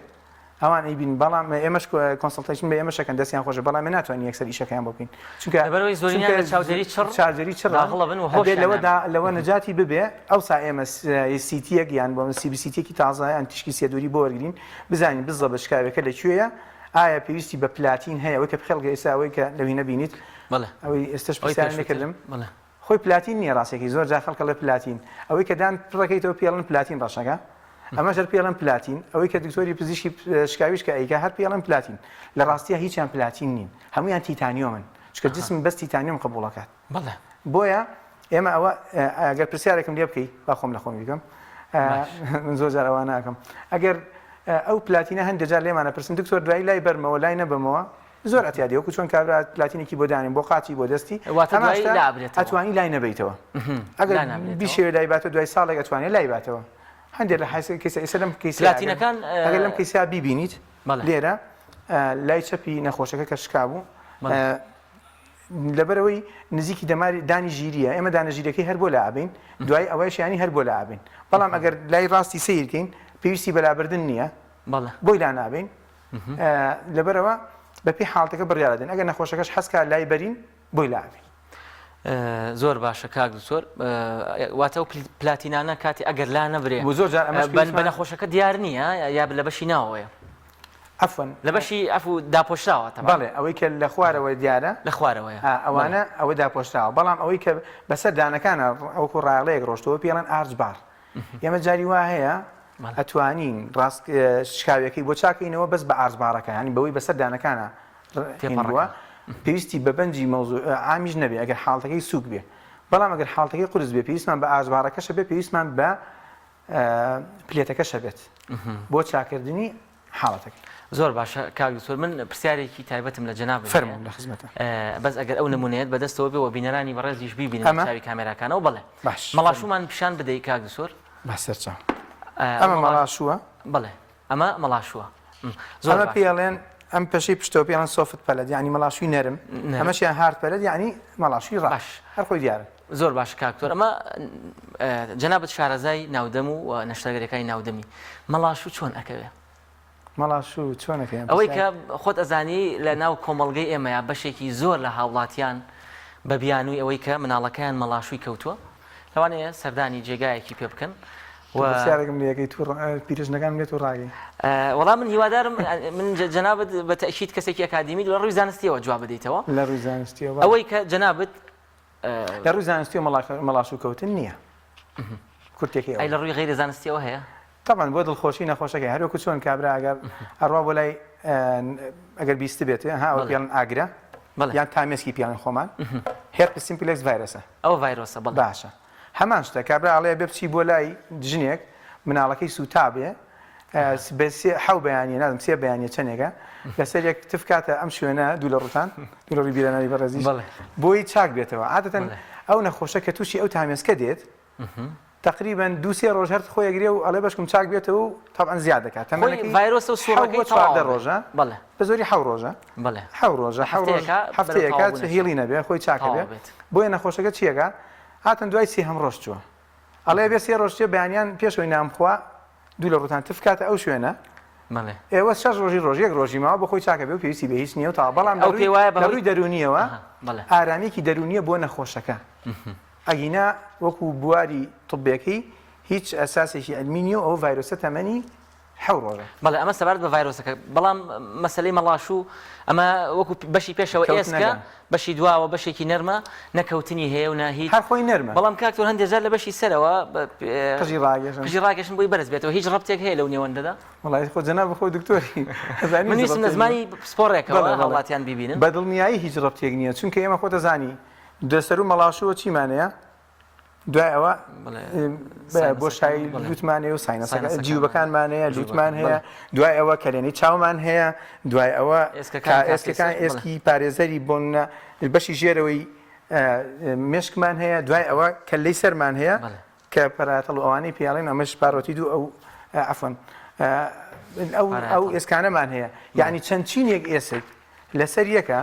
ئەوان ئەیبین بەڵام ئێمەش consultation بە ئێمەش ئەکەن دەستیان خۆشە بەڵام ئێمە ناتوانین یەکسەر ئیشەکەیان بۆ بکەین چونکە لەبەرئەوەی زۆرینەیان لە چاودێری چڕ چاودێری چڕ داخڵ ئەبن و ئەبێت هۆشیان لەوەدا نابێت. لەوە نەجاتی ببێ ئەوسا ئێمە CT یەک یان بۆ CBCT ێکی تازە یان تیشکی سێدووری بۆ وەرگرین بزانین بزەبت شکاوێکە لە کوێیە ئایا پێویستی بە پلاتین هەیە ئەوەی کە بخێڵگە ئێستا ئەوەی کە لەوی نەبینیت بەڵێ ئەوەی ئێستاش ئەوەی پرسیارم پێشووتر نەکردم بەڵێ خۆی پلاتین نییە ڕاستەکەی زۆر جار خەڵک ئەڵێ پلاتین ئەوەی کە دان پڕەکەیتەوە پێڵن پلاتین ڕەشەکە ئەمەش هەر پێڵن پلاتین ئەوەی کە دکتۆری پزیشکی شکاویش کە ئەیکا هەر پێڵن پلاتین لە ڕاستیە هیچیان پلاتین نین هەمویان تیتانیۆمن چونکە جسم بەس تیتانیۆم قبوڵەکات بەڵێ بۆیە ئێمە ئەوە ئەگەر پرسیارێکم لێ بکەی با خۆم لە خۆم بیکەم من زۆر جار ئەوە ناکەم ئەگەر ئەو پلاتینە هەندێک جار لێمانە پرسن دکتۆر دوایی لای بەرمەوە لای نەبەمەوە زۆر ئەتیادی وەکو چۆن کابرا پلاتینێکی بۆ دانێن بۆ قاچی بۆ دەستی واتە هەمان دوایی شتە لابرێتەوە. ئەتوانی لای نەبەیتەوە ئەگەر لا نابرێتەوە. بیشەوێ لای باتەوە دوای ساڵێک ئەتوانێ لای باتەوە هەندێک لە حیس کەیسە ئێستا لەم کەیسە ئەگەر پلاتینەکان ئەگەر لەم کەیسە بیبینیت بەڵێ. لێرە لای چەپی نەخۆشەکە کە شکا بوو بەڵێ. لەبەرەوەی نزیکی دەماری دانی ژیریە ئێمە دانە ژیرەکەی هەر بۆ لا ئەبین دوای ئەوەیش ینی هەر بۆ لا ئەبین بەڵام ئەگەر لای ڕاستی سەیرکەین پێویستی بەلابردن نییە بەڵێ. بۆی لا نابین لەبەرئەوە بەپێی حاڵەتەکە بڕیار دەدەین ئەگەر نەخۆشەکەش حەز کا لای بەرین بۆی لابەین. زۆر باشە کاک دکتۆر واتە ئەو پلاتینانە کاتی ئەگەر لا نەبرێ زۆر جار ئەمەش بە نەخۆشەکە دیار نییە یا لە بەشی ناوەیە عفوا لە بەشی ئەفو داپۆشراوە تەبعەن. بەڵێ ئەوەی کە لە خوارەوە دیارە لە خوارەوەیە ئەوانە ئەوە داپۆشراوە بەڵام ئەوەی کە بەسەر دانەکانە وەکو ڕایەڵەیەک ڕۆشتەوە پێڵەن arch bar ئێمە جاری وا هەیە ئەتوانین ڕاست شکاویەکەی بۆ چاکەینەوە بەس بە arch bar ەکە ینی بەوەی بەسەر دانەکانە تێپەڕوە پێویستی بە بەنجی مەوزوع عامیش نەبێ ئەگەر حاڵەتەکەی سوک بێ بەڵام ئەگەر حاڵەتەکەی قورس بێ پێویستمان بە arch bar ەکەشە بێ پێویستمان بە plate ەکەشە بێت بۆ چاکردنی حاڵەتەکەی. زۆر باشە کاک دکتۆر من پرسیارێکی تایبەتم لە جەنابت هەیە. فەرموو لە خزمەتم. بەس ئەگەر ئەو نمونەیەت بەدەستەوە بێ و بینەرانی بەڕێزیش بیبینن بە چاوی کامێراکانەوە بەڵێ. باش. مەڵاشوومان پیشان بدەی کاک دکتۆر. بە سەرچاو. ئەمە مەڵاشووە. بەڵێ ئەمە مەڵاشووە. زۆر ئەمە پێی ئەڵێن ئەم پەشەی پشتەوە پێی ئەڵێن soft palate یانی مەڵاشووی نەرم. ئەمەشیان hard palate یانی مەڵاشووی ڕەق. باش. هەر خۆی دیارە. زۆر باشە کاک دکتۆر ئەمە جەنابت شارەزای ناودەم و نەشتەرگەریەکانی ناودەمی مەڵاشوو چۆن ئەکەوێ؟ مەڵاشوو چۆن ئەکەوێ؟ ئەوەی کە خۆت ئەزانی لە ناو کۆمەڵگەی ئێمەیا بەشێکی زۆر لە هاوڵاتیان بە بیانووی ئەوەی کە مناڵەکەیان مەڵاشووی کەوتووە لەوانەیە سەردانی جێگایەکی پێ بکەن و پرسیارێکم لێ ئەکەی تووڕ پیرژنەکانم لێ تووڕ ڕاگەی. وەڵا من هیوادارم من جەنابت بە تەئکید کەسێکی ئەکادیمیت لە ڕووی زانستیەوە جواب بدەیتەوە لە ڕووی زانستیەوە ئەوەی کە جەنابت لە ڕووی زانستیەوە مەڵاشوو کەوتن نییە کورتێکی ئەی لە ڕووی غەیرە زانستیەوە هەیە؟ تەبعەن بۆ دڵخۆشی نەخۆشەکەی هەر وەکو چۆن کابرا ئەگەر ئەڕوا بۆ لای ئەگەر بیست بێت ها ئەوە پێڵن ئاگرە یان تامێسکی پێڵن خۆمان herpes simplex virus ە ئەو ڤایرۆسە بەڵێ باشە هەمان شتە کابرا ئەڵێ بێ بچی بۆ لای ژنێک مناڵەکەی سووتابێ حەو بەیانە نازم سێ بەیانە چەندێکە لەسەر یەک تف کاتە ئەم شوێنە دوو لە ڕوتان دوو لە ڕووی بیرەناوی بەڕێزیش بۆی چاک بێتەوە عادەتەن ئەو نەخۆشە کە تووشی ئەو تامێسکە دێت تقریبا دوو سێ ڕۆژ هەر خۆی ئەگرێ و ئەڵێ بەشکم چاک بێتەوە و تەبعەن زیاد دەکات تەمەنەکەی ڤایرۆسە و سوڕەکەی 14 ڕۆژە بەڵێ بە زۆری حەو ڕۆژە بەڵێ حەو ڕۆژە حەو ڕۆژ هەفتەیەکە هیڵی نەبێ خۆی چاکە بێت بۆیە نەخۆشەکە چیەکە هاتن دوای سێهەم ڕۆژ چووە ئەڵێ بێ سێ ڕۆژ چێ بەیانیان پێشەوەی نان بخوا دوو لە ڕووتان تف کاتە ئەو شوێنە بەڵێ ئێوە شەش ڕۆژی ڕۆژ یەک ڕۆژی ماوە بۆ خۆی چاکە بێ و پێویستی بە هیچ نییە و تەواو بەڵام ئەو پێی وایە لە ڕووی دەروونیەوە ئارامییەکی دەروونیە بۆ نەخۆشەکە ئەگینا وەکو بواری طبێکەی هیچ ئەساسێکی عیلمی نییە و ئەو ڤایرۆسە تەمەنی حەو ڕۆژە. بەڵێ ئەمە سەبارەت بە ڤایرۆسەکە بەڵام مەسەلەی مەڵاشوو ئەمە وەکو بەشی پێشەوە ئێسکە بەشی دواوە بەشێکی نەرمە نە کەوتنی هەیە و نە هیچ هەر خۆی نەرمە بەڵام کاک تۆر هەندێک جار لە بەشی سەرەوە قژی ڕاگێشن قژی ڕاگێشن بۆی بەرز بێتەوە هیچ ڕەبتێک هەیە لەو نێوەندەدا؟ وەڵای خۆ جەناب خۆ دکتۆری ئەزانی من ویستم لە زمانی پسپۆڕێکەوە هاوڵاتیان بیبینن بە دڵنیایی هیچ ڕەبتێک نییە چونکە ئێمە خۆتەزانی دەسەر و مەڵاشووە چیمان هەیە دوای ئەوە بۆشایی لوتمان هەیە و sinus ەکە جیوبەکانمان هەیە لوتمان هەیە دوای ئەوە کەلێنەی چاومان هەیە دوای ئەوە ئێسکەکان ئێسکی پارێزەری بۆن بەشی ژێرەوەی مێشکمان هەیە دوای ئەوە کەلەی سەرمان هەیە کە parietal و ئەوانەی پێڵێن ئەمەش parotid و ئەو عەفوەن ئەو ئەو ئێسکانەمان هەیە یعنی چەند چینێک ئێسک لەسەر یەکە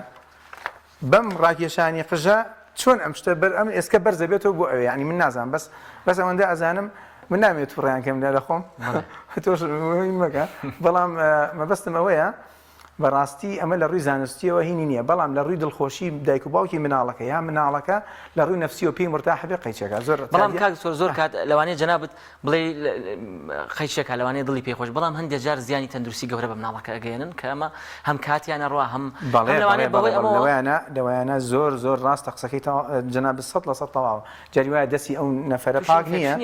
بەم ڕاکێشانی قژە چۆن ئەم شتە بەر ئەم ئێسکە بەرز دەبێتەوە بۆ ئەوێ یانی من نازانم بەس بەس ئەوەندە ئەزانم من نامەوێت توڕیان کەم لە خۆم تۆش مەکە بەڵام مەبەستم ئەوەیە بەڕاستی ئەمە لە ڕووی زانستیەوە هینی نییە بەڵام لە ڕووی دڵخۆشی دایک و باوکی مناڵەکە یا مناڵەکە لە ڕووی نەفسیەوە پێی مرتاح بێ قەیچەکە زۆر بەڵام کاک زۆر زۆر کات لەوانەیە جەنابت بڵێی قەیچێکە لەوانەیە دڵی پێ خۆش بەڵام هەندێک جار زیانی تەندروستی گەورە بە مناڵەکە ئەگەیەنن کە ئەمە هەم کاتیان ئەڕوا هەم بەڵێ لەوانەیە بەهۆی ئەمەوە لەوەیانە لەوەیانە زۆر زۆر ڕاستە قسەکەی جەنابت 100% تەواوە جاری وایە دەستی ئەو نەفەرە پاک نییە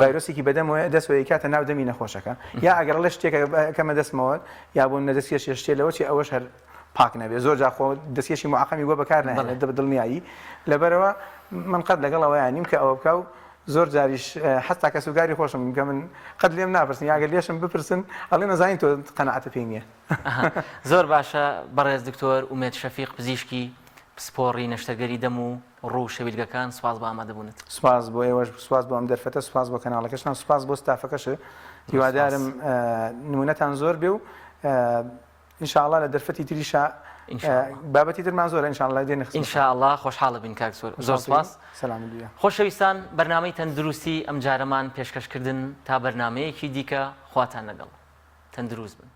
ڤایرۆسێکی بەدەمەوە دەستەوە ئەیکاتە ناو دەمی نەخۆشەکە یا ئەگەر ئەڵێ شتێکە کەمە دەستمەوە یا بۆ نە دەستکێشێ شتێ لەوە چێ ئەوەش هەر پاک نەبێ زۆر جار خۆ دەستکێشی معقەمی بۆ بەکار ناهێنێت بە دڵنیایی لەبەرەوە من قەت لەگەڵ ئەوەیان نیم کە ئەوە بکا و زۆر جاریش حەتا کەسوکاری خۆشم کە من قەت لێم ناپرسن یا گەر لێشم بپرسن ئەڵێن ئەزانین تۆ قەناعەتە پێی نییە. زۆر باشە بەڕێز دکتۆر ئومێد شەفیق پزیشکی پسپۆڕی نەشتەرگەری دەم و ڕوو و شەویلگەکان سوپاس بۆ ئامادەبوونت. سوپاس بۆ ئێوەش سوپاس بۆ ئەم دەرفەتە سوپاس بۆ کەناڵەکەشتان سوپاس بۆ ستافەکەشت هیوادارم نمونەتان زۆر بێ و ان شاء اللە لە دەرفەتی تریشا بابەتی ترمان زۆرە ان شاء اللە دێنە خزمەتتان. ان شاء اللە خۆشحاڵ ئەبین کاک زۆر زۆر سوپاس. سەلامت بی. خۆشەویستان بەرنامەی تەندروستی ئەمجارەمان پێشکەش کردن تا بەرنامەیەکی دیکە خواتان لەگەڵ تەندروست بن.